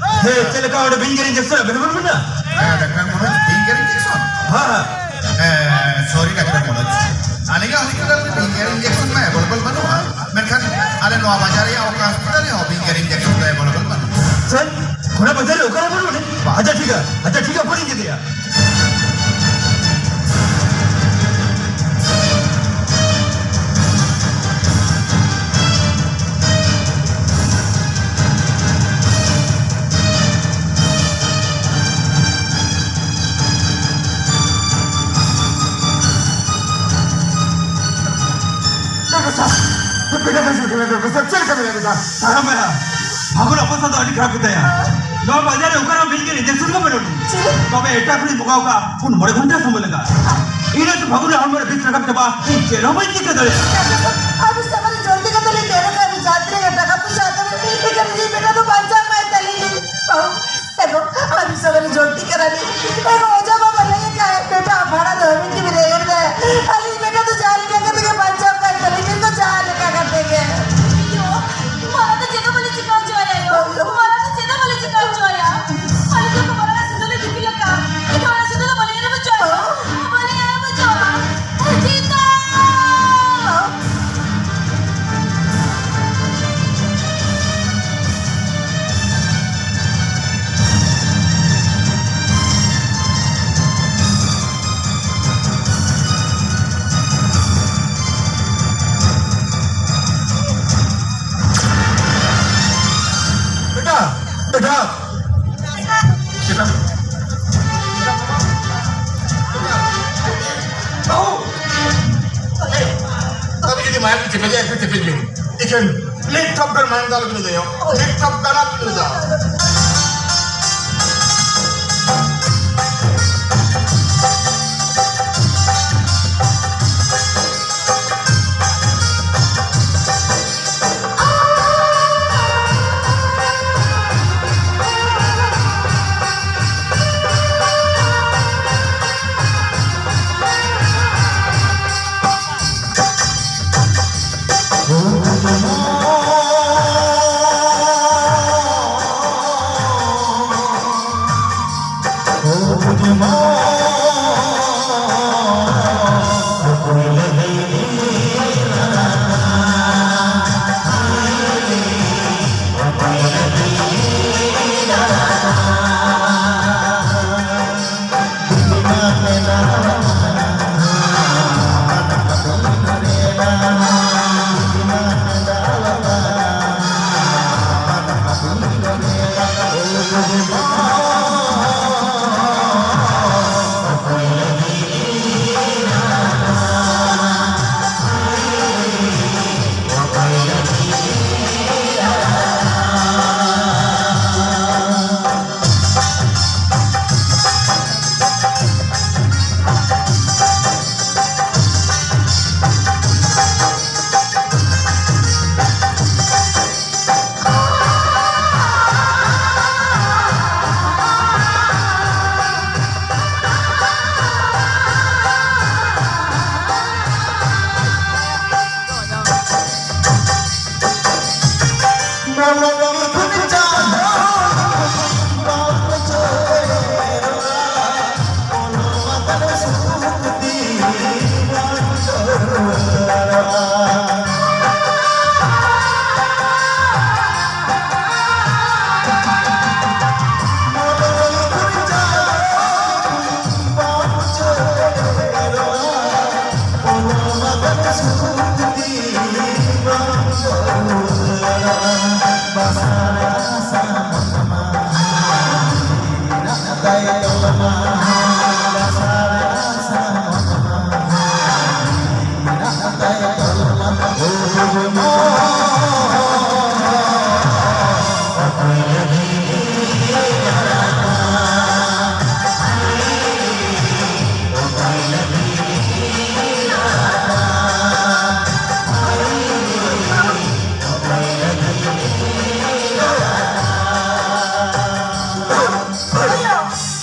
ᱦᱮᱸ, ᱪᱮᱫ ᱞᱮᱠᱟ ᱚᱸᱰᱮ ᱵᱤᱧ ᱜᱮᱨ ᱤᱧᱡᱮᱠᱥᱚᱱ ᱮᱵᱮᱞᱮᱵᱮᱞ ᱢᱮᱱᱟᱜᱼᱟ? ᱦᱮᱸ, ᱰᱟᱠᱛᱟᱨ ᱢᱚᱱᱳᱡᱽ, ᱵᱤᱧ ᱜᱮᱨ ᱤᱧᱡᱮᱠᱥᱚᱱ? ᱦᱮᱸ, ᱦᱮᱸ᱾ ᱮ, ᱥᱚᱨᱤ ᱰᱟᱠᱛᱟᱨ ᱢᱚᱱᱳᱡᱽ, ᱟᱹᱞᱤᱧᱟᱜ ᱦᱚᱥᱯᱤᱴᱟᱞ ᱨᱮ ᱵᱤᱧ ᱜᱮᱨ ᱤᱧᱡᱮᱠᱥᱚᱱ ᱢᱟ ᱮᱵᱮᱞᱮᱵᱮᱞ ᱵᱟᱹᱱᱩᱜᱼᱟ, ᱢᱮᱱᱠᱷᱟᱱ ᱟᱞᱮ ᱱᱚᱣᱟ ᱵᱟᱡᱟᱨ ᱨᱮᱭᱟᱜ ᱚᱠᱟ ᱦᱚᱥᱯᱤᱴᱟᱞ ᱨᱮᱦᱚᱸ ᱵᱤᱧ ᱜᱮᱨ ᱤᱧᱡᱮᱠᱥᱚᱱ ᱫᱚ ᱮᱵᱮᱞᱮᱵᱮᱞ ᱵᱟᱹᱱᱩᱜᱼᱟ᱾ ᱪᱮᱫ? ᱚᱱᱟ ᱵᱟᱡᱟᱨ ᱨᱮ ᱚᱠᱟᱨᱮ ᱵᱟᱹᱱᱩᱜ ᱟᱹᱱᱤᱡ? ᱟᱪᱪᱷᱟ, ᱴᱷᱤᱠᱟ, ᱟᱪᱪᱷᱟ, ᱴᱷᱤᱠᱟ, ᱯᱷᱳᱱᱤᱧ ᱠᱮᱫᱮᱭᱟ᱾ ᱰᱟᱠᱛᱟᱨ ᱥᱟᱵ, ᱵᱮᱴᱟ ᱠᱟᱹᱡ ᱪᱮᱫ ᱞᱮᱠᱟ ᱢᱮᱱᱟᱭᱟ ᱰᱟᱠᱛᱟᱨ ᱥᱟᱵ? ᱪᱮᱫ ᱞᱮᱠᱟ ᱢᱮᱱᱟᱭᱟ ᱵᱮᱴᱟ? ᱦᱮᱸ ᱵᱚᱭᱦᱟ, ᱯᱷᱟᱹᱜᱩᱱ ᱚᱵᱚᱥᱛᱷᱟ ᱫᱚ ᱟᱹᱰᱤ ᱠᱷᱟᱨᱟᱯ ᱜᱮᱛᱟᱭᱟ᱾ ᱱᱚᱣᱟ ᱵᱟᱡᱟᱨ ᱨᱮ ᱚᱠᱟᱨᱮᱦᱚᱸ ᱵᱤᱧ ᱜᱮᱨ ᱤᱧᱡᱮᱠᱥᱚᱱ ᱜᱮ ᱵᱟᱹᱱᱩᱜ᱾ ᱪᱮᱫ? ᱛᱚᱵᱮ ᱮᱴᱟᱜ ᱠᱚᱨᱮᱧ ᱵᱚᱸᱜᱟ ᱟᱠᱟᱫ, ᱯᱩᱱ ᱢᱚᱬᱮ ᱜᱷᱚᱱᱴᱟ ᱥᱚᱢᱚᱭ ᱞᱟᱜᱟᱜᱼᱟ᱾ ᱤᱱᱟᱹ ᱛᱮ ᱯᱷᱟᱹᱜᱩᱱ ᱦᱚᱲᱢᱚ ᱨᱮ ᱵᱤᱥ ᱨᱟᱠᱟᱵ ᱪᱟᱵᱟᱜᱼᱟ, ᱤᱧ ᱪᱮᱫ ᱦᱚᱸ ᱵᱟᱹᱧ ᱪᱤᱠᱟᱹ ᱫᱟᱲᱮᱭᱟᱜᱼᱟ᱾ ᱰᱟᱠᱛᱟᱨ ᱥᱟᱵ, ᱟᱹᱵᱤᱱ ᱥᱟᱢᱟᱝ ᱨᱮ ᱡᱚᱞᱫᱤ ᱠᱟᱛᱮ ᱞᱤᱧ ᱱᱮᱦᱚᱨᱚᱜ ᱠᱟᱱᱟ, ᱟᱹᱵᱤᱱ ᱡᱟᱦᱟᱸ ᱛᱤᱱᱟᱹᱜ ᱜᱟᱱ ᱴᱟᱠᱟ ᱯᱚᱭᱥᱟ ᱦᱟᱛᱟᱣ ᱵᱤᱱ, ᱮᱱᱠᱷᱟᱱ ᱤᱧ ᱵᱮᱴᱟ ᱫᱚ ᱵᱟᱧᱪᱟᱣ ᱢᱟᱭ ᱛᱟᱹᱞᱤᱧ᱾ ᱮᱜᱳ, ᱟᱹᱵᱤᱱ ᱥᱟᱢᱟᱝ ᱨᱮ ᱡᱚᱞᱫᱤ ᱠᱟᱱᱟ ᱞᱤᱧ᱾ ᱮᱜᱳ, ᱚᱡᱷᱟ ᱵᱟᱵᱟ ᱞᱟᱹᱭ ᱟᱠᱟᱫ, ᱵᱮᱴᱟ ᱵᱷᱟᱲᱟ ᱫᱚ ᱟᱹᱵᱤᱱ ᱜᱮᱵᱤᱱ ᱮᱢ ᱮᱫᱟ᱾ ᱟᱹᱞᱤᱧ ᱵᱮᱴᱟ ᱫᱚ ᱡᱟᱦᱟᱸ ᱞᱮᱠᱟ ᱠᱟᱛᱮ ᱜᱮ ᱵᱟᱧᱪᱟᱣ ᱠᱟᱭ ᱛᱟᱹᱞᱤᱧ ᱵᱤᱱ ᱛᱚ, ᱡᱟᱦᱟᱸ ᱞᱮᱠᱟ ᱠᱟᱛᱮ ᱜᱮ᱾ ᱟᱭᱳ, ᱢᱟᱨᱟᱝ ᱫᱚ ᱪᱮᱫ ᱦᱚᱸ ᱵᱟᱞᱮ ᱪᱤᱠᱟᱹ ᱦᱚᱪᱚ ᱟᱭᱟ ᱟᱭᱳ᱾ ᱢᱟᱨᱟᱝ ᱫᱚ ᱪᱮᱫ ᱦᱚᱸ ᱵᱟᱞᱮ ᱪᱤᱠᱟᱹ ᱦᱚᱪᱚ ᱟᱭᱟ᱾ ᱟᱞᱮ ᱫᱚ ᱢᱟᱨᱟᱝ ᱟᱜ ᱥᱤᱸᱫᱩᱨ ᱞᱮ ᱫᱤᱯᱤᱞ ᱟᱠᱟᱫᱼᱟ᱾ ᱮᱱᱠᱷᱟᱱ ᱚᱱᱟ ᱥᱤᱸᱫᱩᱨ ᱫᱚ ᱵᱟᱞᱮ ᱮᱨᱟ ᱦᱚᱪᱚ ᱟᱭᱟ᱾ ᱵᱟᱞᱮ ᱮᱨᱟ ᱦᱚᱪᱚ ᱟᱭᱟ᱾ ᱡᱤᱛᱟ! ᱵᱮᱴᱟ, ᱵᱮᱴᱟ᱾ ᱵᱮᱴᱟ᱾ ᱵᱟᱹᱵᱩ᱾ ᱮᱭ, ᱟᱹᱵᱤᱱ ᱡᱩᱫᱤ ᱢᱟᱭᱟᱢ ᱵᱤᱱ ᱪᱮᱯᱮᱡᱟ, ᱮᱠᱴᱩ ᱪᱮᱯᱮᱡ ᱵᱤᱱ᱾ ᱤᱠᱷᱟᱹᱱ ᱞᱮᱯᱴᱚᱯ ᱵᱮᱱ ᱢᱟᱲᱟᱝ ᱫᱚ ᱟᱞᱚᱵᱤᱱ ᱩᱫᱩᱭᱟ᱾ ᱞᱮᱯᱴᱚᱯ ᱫᱚ ᱟᱞᱚᱵᱤᱱ ᱩᱫᱩᱭᱟ᱾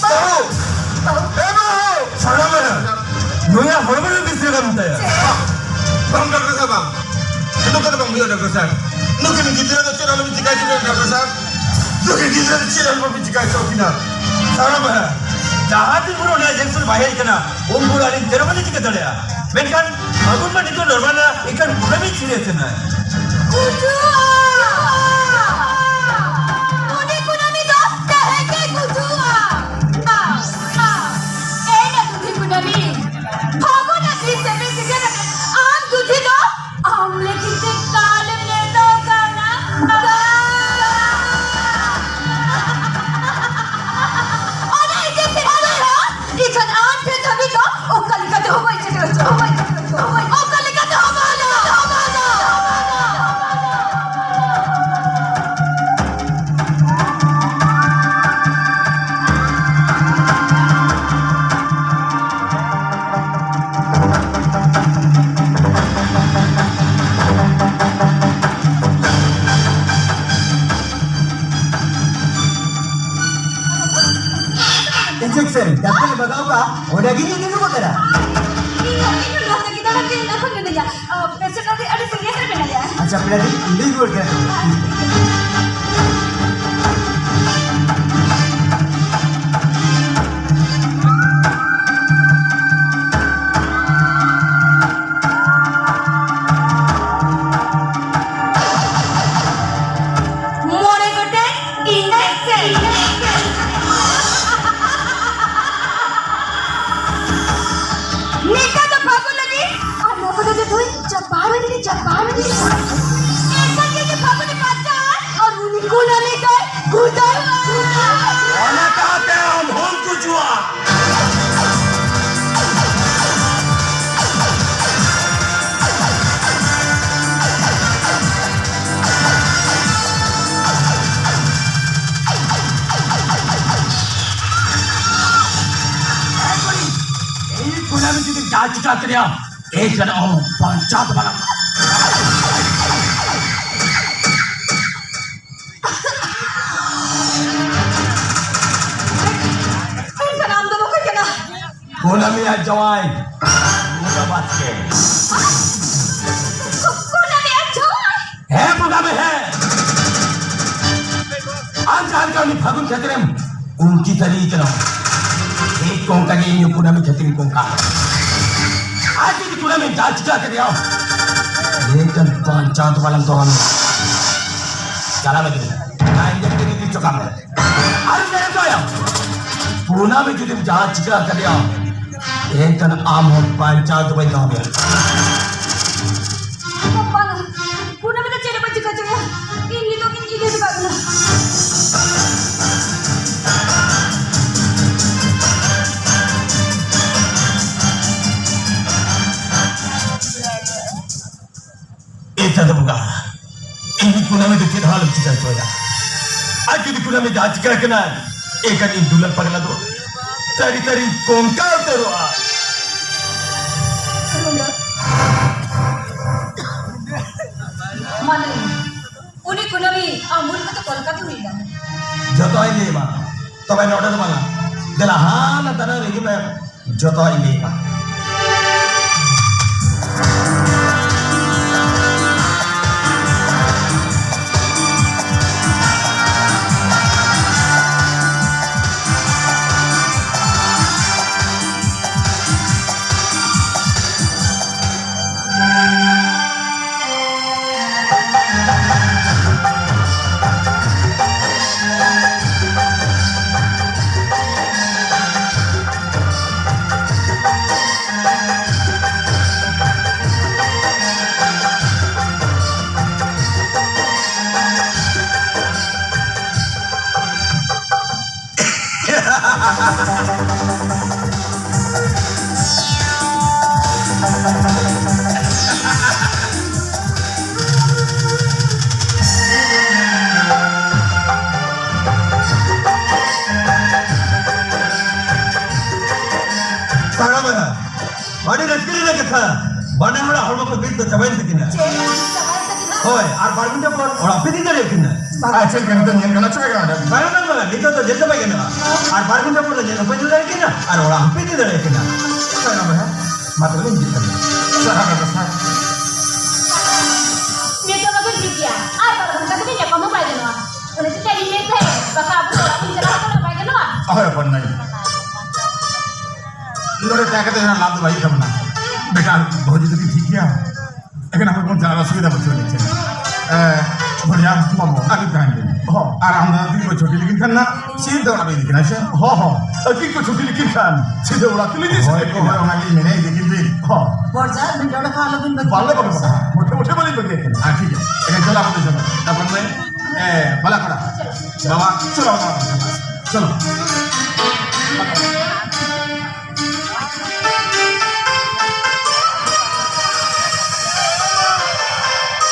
ᱵᱟᱹᱦᱩ! ᱮ ᱵᱟᱹᱦᱩ! ᱥᱟᱱᱟᱢ ᱱᱩᱭᱟᱜ ᱦᱚᱲᱢᱚ ᱨᱮ ᱵᱤᱥ ᱞᱟᱜᱟᱣ ᱢᱮᱛᱟᱭᱟ᱾ ᱵᱟᱝ, ᱰᱟᱠᱛᱟᱨ ᱥᱟᱦᱮᱵᱽ, ᱵᱟᱝ᱾ ᱱᱚᱝᱠᱟ ᱫᱚ ᱵᱟᱝ ᱦᱩᱭᱩᱜᱼᱟ, ᱰᱟᱠᱛᱟᱨ ᱥᱟᱦᱮᱵᱽ᱾ ᱱᱩᱠᱤᱱ ᱜᱤᱫᱽᱨᱟᱹ ᱫᱚ ᱪᱮᱫ ᱟᱞᱚᱵᱤᱱ ᱪᱤᱠᱟᱹ ᱦᱚᱪᱚ ᱠᱤᱱᱟ, ᱰᱟᱠᱛᱟᱨ ᱥᱟᱦᱮᱵᱽ᱾ ᱱᱩᱠᱤᱱ ᱜᱤᱫᱽᱨᱟᱹ ᱫᱚ ᱪᱮᱫ ᱟᱞᱚᱵᱤᱱ ᱪᱤᱠᱟᱹ ᱦᱚᱪᱚ ᱠᱤᱱᱟ᱾ ᱥᱟᱱᱟᱢ ᱡᱟᱦᱟᱸ ᱛᱤᱱ ᱵᱷᱳᱨ ᱚᱱᱟ ᱤᱧᱡᱮᱠᱥᱚᱱ ᱵᱟᱭ ᱦᱮᱡ ᱠᱟᱱᱟ, ᱩᱱ ᱵᱷᱳᱨ ᱟᱹᱞᱤᱧ ᱪᱮᱫ ᱦᱚᱸ ᱵᱟᱹᱞᱤᱧ ᱪᱤᱠᱟᱹ ᱫᱟᱲᱮᱭᱟᱜᱼᱟ᱾ ᱢᱮᱱᱠᱷᱟᱱ ᱯᱷᱟᱹᱜᱩᱱ ᱢᱟ ᱱᱤᱛᱚᱜ ᱱᱚᱨᱢᱟᱞ ᱨᱮᱱᱟᱜ ᱮᱠᱟᱱ ᱠᱩᱲᱟᱹᱢᱤ ᱪᱷᱤᱲᱟᱹ ᱠᱟᱱᱟ᱾ ᱜᱩᱡᱩᱜᱼᱟ! ᱩᱱᱤ ᱠᱩᱱᱟᱹᱢᱤ ᱫᱚ ᱛᱮᱦᱮᱧ ᱜᱮᱭ ᱜᱩᱡᱩᱜᱼᱟ! ᱮᱱᱟ ᱫᱩᱫᱷᱤ ᱠᱩᱱᱟᱹᱢᱤ, ᱯᱷᱟᱹᱜᱩᱱ ᱟᱨ ᱫᱤᱱ ᱥᱮᱴᱮᱨ ᱥᱮᱴᱮᱨ ᱠᱟᱛᱮ ᱟᱢ ᱫᱩᱫᱷᱤ ᱫᱚ ᱟᱢ ᱞᱟᱹᱜᱤᱫ ᱛᱮ ᱠᱟᱞᱮᱢ ᱱᱮᱣᱛᱟ ᱠᱟᱱᱟ᱾ ᱚᱱᱟ ᱤᱫᱤ ᱛᱮ ᱤᱠᱷᱟᱹᱱ ᱟᱢ ᱴᱷᱮᱱ ᱫᱷᱟᱹᱵᱤᱡ ᱫᱚ ᱚᱠᱟ ᱞᱮᱠᱟᱛᱮ ᱦᱚᱸ ᱵᱟᱹᱧ ᱥᱮᱴᱮᱨ ᱦᱚᱪᱚ, ᱚᱠᱟ ᱞᱮᱠᱟᱛᱮ ᱦᱚᱸ ᱵᱟᱝ, ᱚᱠᱟ ᱞᱮᱠᱟᱛᱮ ᱦᱚᱸ ᱵᱟᱝ᱾ ᱤᱧᱡᱮᱠᱥᱚᱱ ᱰᱟᱠᱛᱟᱨ ᱮ ᱵᱟᱜᱟᱣ ᱠᱟᱜᱼᱟ, ᱚᱸᱰᱮ ᱜᱤᱧ ᱤᱫᱤ ᱜᱚᱫ ᱮᱱᱟ᱾ ᱤᱧ ᱦᱚᱸ, ᱤᱧ ᱦᱚᱸ ᱱᱚᱣᱟ ᱛᱟᱹᱜᱤ ᱛᱟᱲᱟᱜ ᱨᱮ ᱮᱠᱷᱚᱱ ᱢᱤᱱᱟᱹᱧᱟ᱾ ᱟᱨ patient ᱟᱹᱰᱤ, ᱟᱹᱰᱤ serious ᱨᱮ ᱢᱮᱱᱟᱭᱟ᱾ ᱟᱪᱪᱷᱟ, ᱯᱮᱲᱟ ᱫᱤᱫᱤ, ᱤᱧ ᱫᱩᱧ ᱨᱩᱣᱟᱹᱲ ᱠᱟᱱᱟ᱾ ᱢᱚᱬᱮ ᱜᱚᱴᱮᱡ injection᱾ ᱱᱮᱛᱟᱨ ᱫᱚ ᱯᱷᱟᱹᱜᱩᱱ ᱞᱟᱹᱜᱤᱫ ᱟᱨ ᱱᱚᱣᱟ ᱠᱚᱫᱚ ᱡᱚᱛᱚᱭ ᱪᱟᱯᱟᱲ ᱢᱮ, ᱪᱟᱯᱟᱲ ᱢᱮ᱾ ᱮᱱᱠᱷᱟᱱ ᱜᱮ ᱯᱷᱟᱹᱜᱩᱱᱮ ᱵᱟᱧᱪᱟᱜᱼᱟ ᱟᱨ ᱩᱱᱤ ᱠᱩᱱᱟᱹᱢᱤ ᱫᱚᱭ ᱜᱩᱡᱩᱜᱼᱟ᱾ ᱚᱱᱟ ᱛᱟᱞᱟᱛᱮ ᱟᱢ ᱦᱚᱸᱢ ᱜᱩᱡᱩᱜᱼᱟ᱾ ᱪᱤᱠᱟ ᱠᱮᱫᱮᱭᱟ? ᱮᱭ ᱠᱟᱱᱟ ᱚᱦᱚᱸ ᱵᱟᱧᱪᱟᱣ ᱫᱚ ᱵᱟᱝ᱾ ᱢᱮᱱᱠᱷᱟᱱ ᱟᱢ ᱫᱚ ᱚᱠᱚᱭ ᱠᱟᱱᱟ? ᱠᱩᱱᱟᱹᱢᱤ ᱟᱡ ᱡᱟᱶᱟᱭ, ᱢᱩᱞᱟᱹ ᱵᱟᱥᱠᱮ᱾ ᱠᱩᱱᱟᱹᱢᱤ ᱟᱡ ᱡᱟᱶᱟᱭ? ᱦᱮᱸ ᱵᱚᱸᱜᱟ ᱢᱮ, ᱦᱮᱸ᱾ ᱟᱨ ᱡᱟᱦᱟᱸ ᱞᱮᱠᱟ ᱩᱱᱤ ᱯᱷᱟᱹᱜᱩᱱ ᱠᱷᱟᱹᱛᱤᱨᱮᱢ ᱩᱱᱠᱤ ᱛᱟᱹᱨᱤ ᱠᱟᱱᱟ, ᱴᱷᱤᱠ ᱚᱱᱠᱟ ᱜᱮ ᱤᱧ ᱦᱚᱸ ᱠᱩᱱᱟᱹᱢᱤ ᱠᱷᱟᱹᱛᱤᱨᱤᱧ ᱠᱚᱝᱠᱟ᱾ ᱟᱨ ᱡᱩᱫᱤ ᱠᱩᱱᱟᱹᱢᱤ ᱡᱟᱦᱟᱸ ᱪᱤᱠᱟ ᱠᱮᱫᱮᱭᱟ, ᱢᱤᱫᱴᱟᱝ ᱵᱟᱧᱪᱟᱣ ᱫᱚ ᱵᱟᱞᱟᱝ ᱫᱚᱦᱚ ᱢᱮᱭᱟ᱾ ᱪᱟᱞᱟᱣ ᱞᱟᱹᱜᱤᱫ ᱤᱧ ᱡᱟᱹᱥᱛᱤ ᱜᱤᱫᱤ ᱪᱚᱠᱟ ᱢᱮ᱾ ᱟᱨ ᱢᱮᱱ ᱫᱚᱭᱟ, ᱠᱩᱱᱟᱹᱢᱤ ᱡᱩᱫᱤᱢ ᱡᱟᱦᱟᱸ ᱪᱤᱠᱟ ᱠᱮᱫᱮᱭᱟ, ᱮᱱᱠᱷᱟᱱ ᱟᱢ ᱦᱚᱸ ᱵᱟᱧᱪᱟᱣ ᱫᱚ ᱵᱟᱹᱧ ᱫᱚᱦᱚ ᱢᱮᱭᱟ᱾ ᱵᱟᱝᱟ, ᱠᱩᱱᱟᱹᱢᱤ ᱫᱚ ᱪᱮᱫ ᱦᱚᱸ ᱵᱟᱹᱧ ᱪᱤᱠᱟᱹ ᱦᱚᱪᱚᱭᱟ᱾ ᱤᱧ ᱱᱤᱛᱚᱜ ᱜᱤᱧ ᱤᱫᱤ ᱦᱚᱴᱚ ᱠᱟᱜ ᱠᱟᱱᱟ᱾ ᱮ ᱪᱟᱸᱫᱚ ᱵᱚᱸᱜᱟ, ᱤᱧ ᱠᱩᱱᱟᱹᱢᱤ ᱫᱚ ᱪᱮᱫ ᱦᱚᱸ ᱟᱞᱚᱢ ᱪᱤᱠᱟᱹ ᱦᱚᱪᱚᱭᱟ᱾ ᱟᱨ ᱡᱩᱫᱤ ᱠᱩᱱᱟᱹᱢᱤ ᱡᱟᱦᱟᱸ ᱪᱤᱠᱟᱹ ᱠᱟᱱᱟ, ᱮᱱᱠᱷᱟᱱ ᱤᱧ ᱫᱩᱞᱟᱹᱲ ᱯᱟᱜᱽᱞᱟ ᱫᱚ ᱥᱟᱹᱨᱤ ᱥᱟᱹᱨᱤ ᱠᱚᱝᱠᱟ ᱩᱛᱟᱹᱨᱚᱜᱼᱟ᱾ ᱨᱩᱸᱰᱟᱹ᱾ ᱢᱟ ᱞᱟᱹᱭ ᱢᱮ, ᱩᱱᱤ ᱠᱩᱱᱟᱹᱢᱤ ᱟᱢ ᱢᱩᱞ ᱠᱟᱛᱮ ᱠᱚᱞᱠᱟᱛᱟ ᱦᱩᱭ ᱮᱱᱟ? ᱡᱚᱛᱚ ᱤᱧ ᱞᱟᱹᱭ ᱟᱢᱟ, ᱛᱚᱵᱮ ᱱᱚᱰᱮ ᱫᱚ ᱵᱟᱝᱟ, ᱫᱮᱞᱟ ᱦᱟᱱᱟ ᱫᱟᱨᱮ ᱨᱮᱜᱮ ᱢᱮ, ᱡᱚᱛᱚ ᱤᱧ ᱞᱟᱹᱭ ᱟᱢᱟ᱾ ᱛᱟᱲᱟᱢ ᱮᱫᱟ᱾ ᱠᱟᱛᱷᱟ, ᱵᱟᱱᱟ ᱦᱚᱲᱟᱜ ᱦᱚᱲᱢᱚ ᱠᱚ ᱵᱤᱨ ᱫᱚ ᱪᱟᱵᱟᱭᱮᱱ ᱛᱟᱹᱠᱤᱱᱟ᱾ ᱪᱮᱫ? ᱪᱟᱵᱟᱭᱮᱱ ᱛᱟᱹᱠᱤᱱᱟ? ᱦᱳᱭ, ᱟᱨ ᱵᱟᱨ ᱜᱷᱚᱱᱴᱟ ᱯᱚᱨ ᱚᱲᱟᱜ ᱯᱮ ᱤᱫᱤ ᱫᱟᱲᱮᱭᱟᱜ ᱠᱤᱱᱟ᱾ ᱟᱨ ᱪᱮᱫ ᱞᱮᱠᱟ ᱱᱤᱛᱚᱜ ᱧᱮᱞ ᱜᱟᱱᱚᱜ ᱪᱮ ᱵᱟᱭ ᱜᱟᱱᱚᱜᱼᱟ? ᱵᱟᱝ ᱜᱟᱱᱚᱜᱼᱟ, ᱱᱤᱛᱚᱜ ᱫᱚ ᱧᱮᱞ ᱫᱚ ᱵᱟᱭ ᱜᱟᱱᱚᱜᱼᱟ᱾ ᱟᱨ ᱵᱟᱨ ᱜᱷᱚᱱᱴᱟ ᱯᱚᱨ ᱧᱮᱞ ᱦᱚᱸᱯᱮ ᱧᱮᱞ ᱫᱟᱲᱮᱭᱟᱜ ᱠᱤᱱᱟ, ᱟᱨ ᱚᱲᱟᱜ ᱦᱚᱸᱯᱮ ᱤᱫᱤ ᱫᱟᱲᱮᱭᱟᱜ ᱠᱤᱱᱟ᱾ ᱥᱟᱭᱱᱟ ᱵᱚᱭᱦᱟ, ᱢᱟ ᱛᱚᱵᱮ ᱞᱤᱧ ᱤᱫᱤᱭᱮᱫ ᱛᱟᱵᱮᱱᱟ᱾ ᱥᱟᱨᱦᱟᱣ ᱠᱟᱛᱷᱟ ᱥᱟᱨ᱾ ᱱᱤᱛᱚᱜ ᱫᱚᱵᱤᱱ ᱴᱷᱤᱠ ᱜᱮᱭᱟ, ᱟᱨ ᱵᱟᱨ ᱜᱷᱚᱱᱴᱟ ᱠᱟᱛᱮ ᱧᱟᱯᱟᱢ ᱦᱚᱸ ᱵᱟᱭ ᱜᱟᱱᱚᱜᱼᱟ᱾ ᱚᱱᱟ ᱪᱤᱠᱟᱹ ᱞᱤᱧ ᱞᱟᱹᱭᱮᱫ ᱛᱟᱦᱮᱸᱫ, ᱵᱟᱠᱷᱟᱱ ᱟᱵᱚ ᱚᱲᱟᱜ ᱵᱚᱱ ᱪᱟᱞᱟᱣ ᱠᱟᱱᱟ, ᱵᱟᱭ ᱜᱟᱱᱚᱜᱼᱟ? ᱦᱳᱭ, ᱦᱚᱯᱚᱱ ᱢᱟᱹᱭ᱾ ᱱᱚᱰᱮ ᱛᱟᱦᱮᱸ ᱠᱟᱛᱮ ᱡᱟᱦᱟᱸ ᱞᱟᱵᱷ ᱫᱚ ᱵᱟᱭ ᱦᱩᱭᱩᱜ ᱛᱟᱵᱚᱱᱟ᱾ ᱵᱮᱠᱟᱨ ᱵᱟᱹᱦᱩ ᱡᱩᱫᱤ ᱴᱷᱤᱠ ᱜᱮᱭᱟ, ᱮᱠᱷᱮᱱ ᱟᱵᱚ ᱵᱚᱱ ᱪᱟᱞᱟᱣ ᱚᱥᱩᱵᱤᱫᱷᱟ ᱵᱟᱹᱪᱩᱜ ᱟᱹᱱᱤᱡ ᱪᱮ᱾ ᱮ, ᱵᱚᱲᱤᱭᱟ, ᱵᱟᱹᱵᱩ, ᱟᱹᱵᱤᱱ ᱛᱟᱦᱮᱱ ᱵᱤᱱ᱾ ᱦᱚᱸ᱾ ᱟᱨ ᱟᱢ ᱫᱚ ᱛᱤᱱ ᱠᱚ ᱪᱷᱩᱴᱤ ᱞᱮᱠᱤᱱ ᱠᱷᱟᱱ ᱱᱟ, ᱥᱤᱫᱷᱟᱹ ᱚᱲᱟᱜ ᱵᱤᱱ ᱤᱫᱤ ᱠᱟᱱᱟ, ᱥᱮ? ᱦᱚᱸ, ᱦᱚᱸ᱾ ᱟᱹᱠᱤᱱ ᱠᱚ ᱪᱷᱩᱴᱤ ᱞᱮᱠᱤᱱ ᱠᱷᱟᱱ ᱥᱤᱫᱷᱟᱹ ᱚᱲᱟᱜ ᱠᱤᱱ ᱤᱫᱤ ᱦᱳᱭ, ᱥᱮᱫ ᱦᱳᱭ, ᱠᱤᱱᱟ᱾ ᱚᱱᱟ ᱜᱮᱞᱤᱧ ᱢᱮᱱᱮᱫ, ᱤᱫᱤ ᱠᱤᱱ ᱵᱤᱱ᱾ ᱦᱚᱸ᱾ ᱵᱚᱲᱡᱟ, ᱟᱹᱵᱤᱱ ᱱᱚᱰᱮ ᱠᱷᱚᱱ ᱟᱞᱚᱵᱤᱱ ᱵᱟᱹᱜᱤ ᱵᱟᱞᱮ ᱵᱟᱹᱜᱤ ᱠᱚᱣᱟ᱾ ᱢᱚᱴᱷᱮ, ᱢᱚᱴᱷᱮ ᱵᱟᱞᱮ ᱵᱟᱹᱜᱤ ᱠᱤᱱᱟ᱾ ᱦᱮᱸ, ᱴᱷᱤᱠ ᱜᱮᱭᱟ᱾ ᱮᱱᱠᱷᱟᱱ ᱪᱚᱞᱚ, ᱟᱵᱚ ᱫᱚ ᱪᱚᱞᱚ᱾ ᱛᱟᱨᱯᱚᱨ ᱢᱟᱹᱭ, ᱮ, ᱵᱟᱞᱟ ᱠᱚᱲᱟ᱾ ᱵᱟᱵᱟ, ᱪᱚᱞᱚ, ᱵᱟᱵᱟ, ᱪᱚᱞᱚ᱾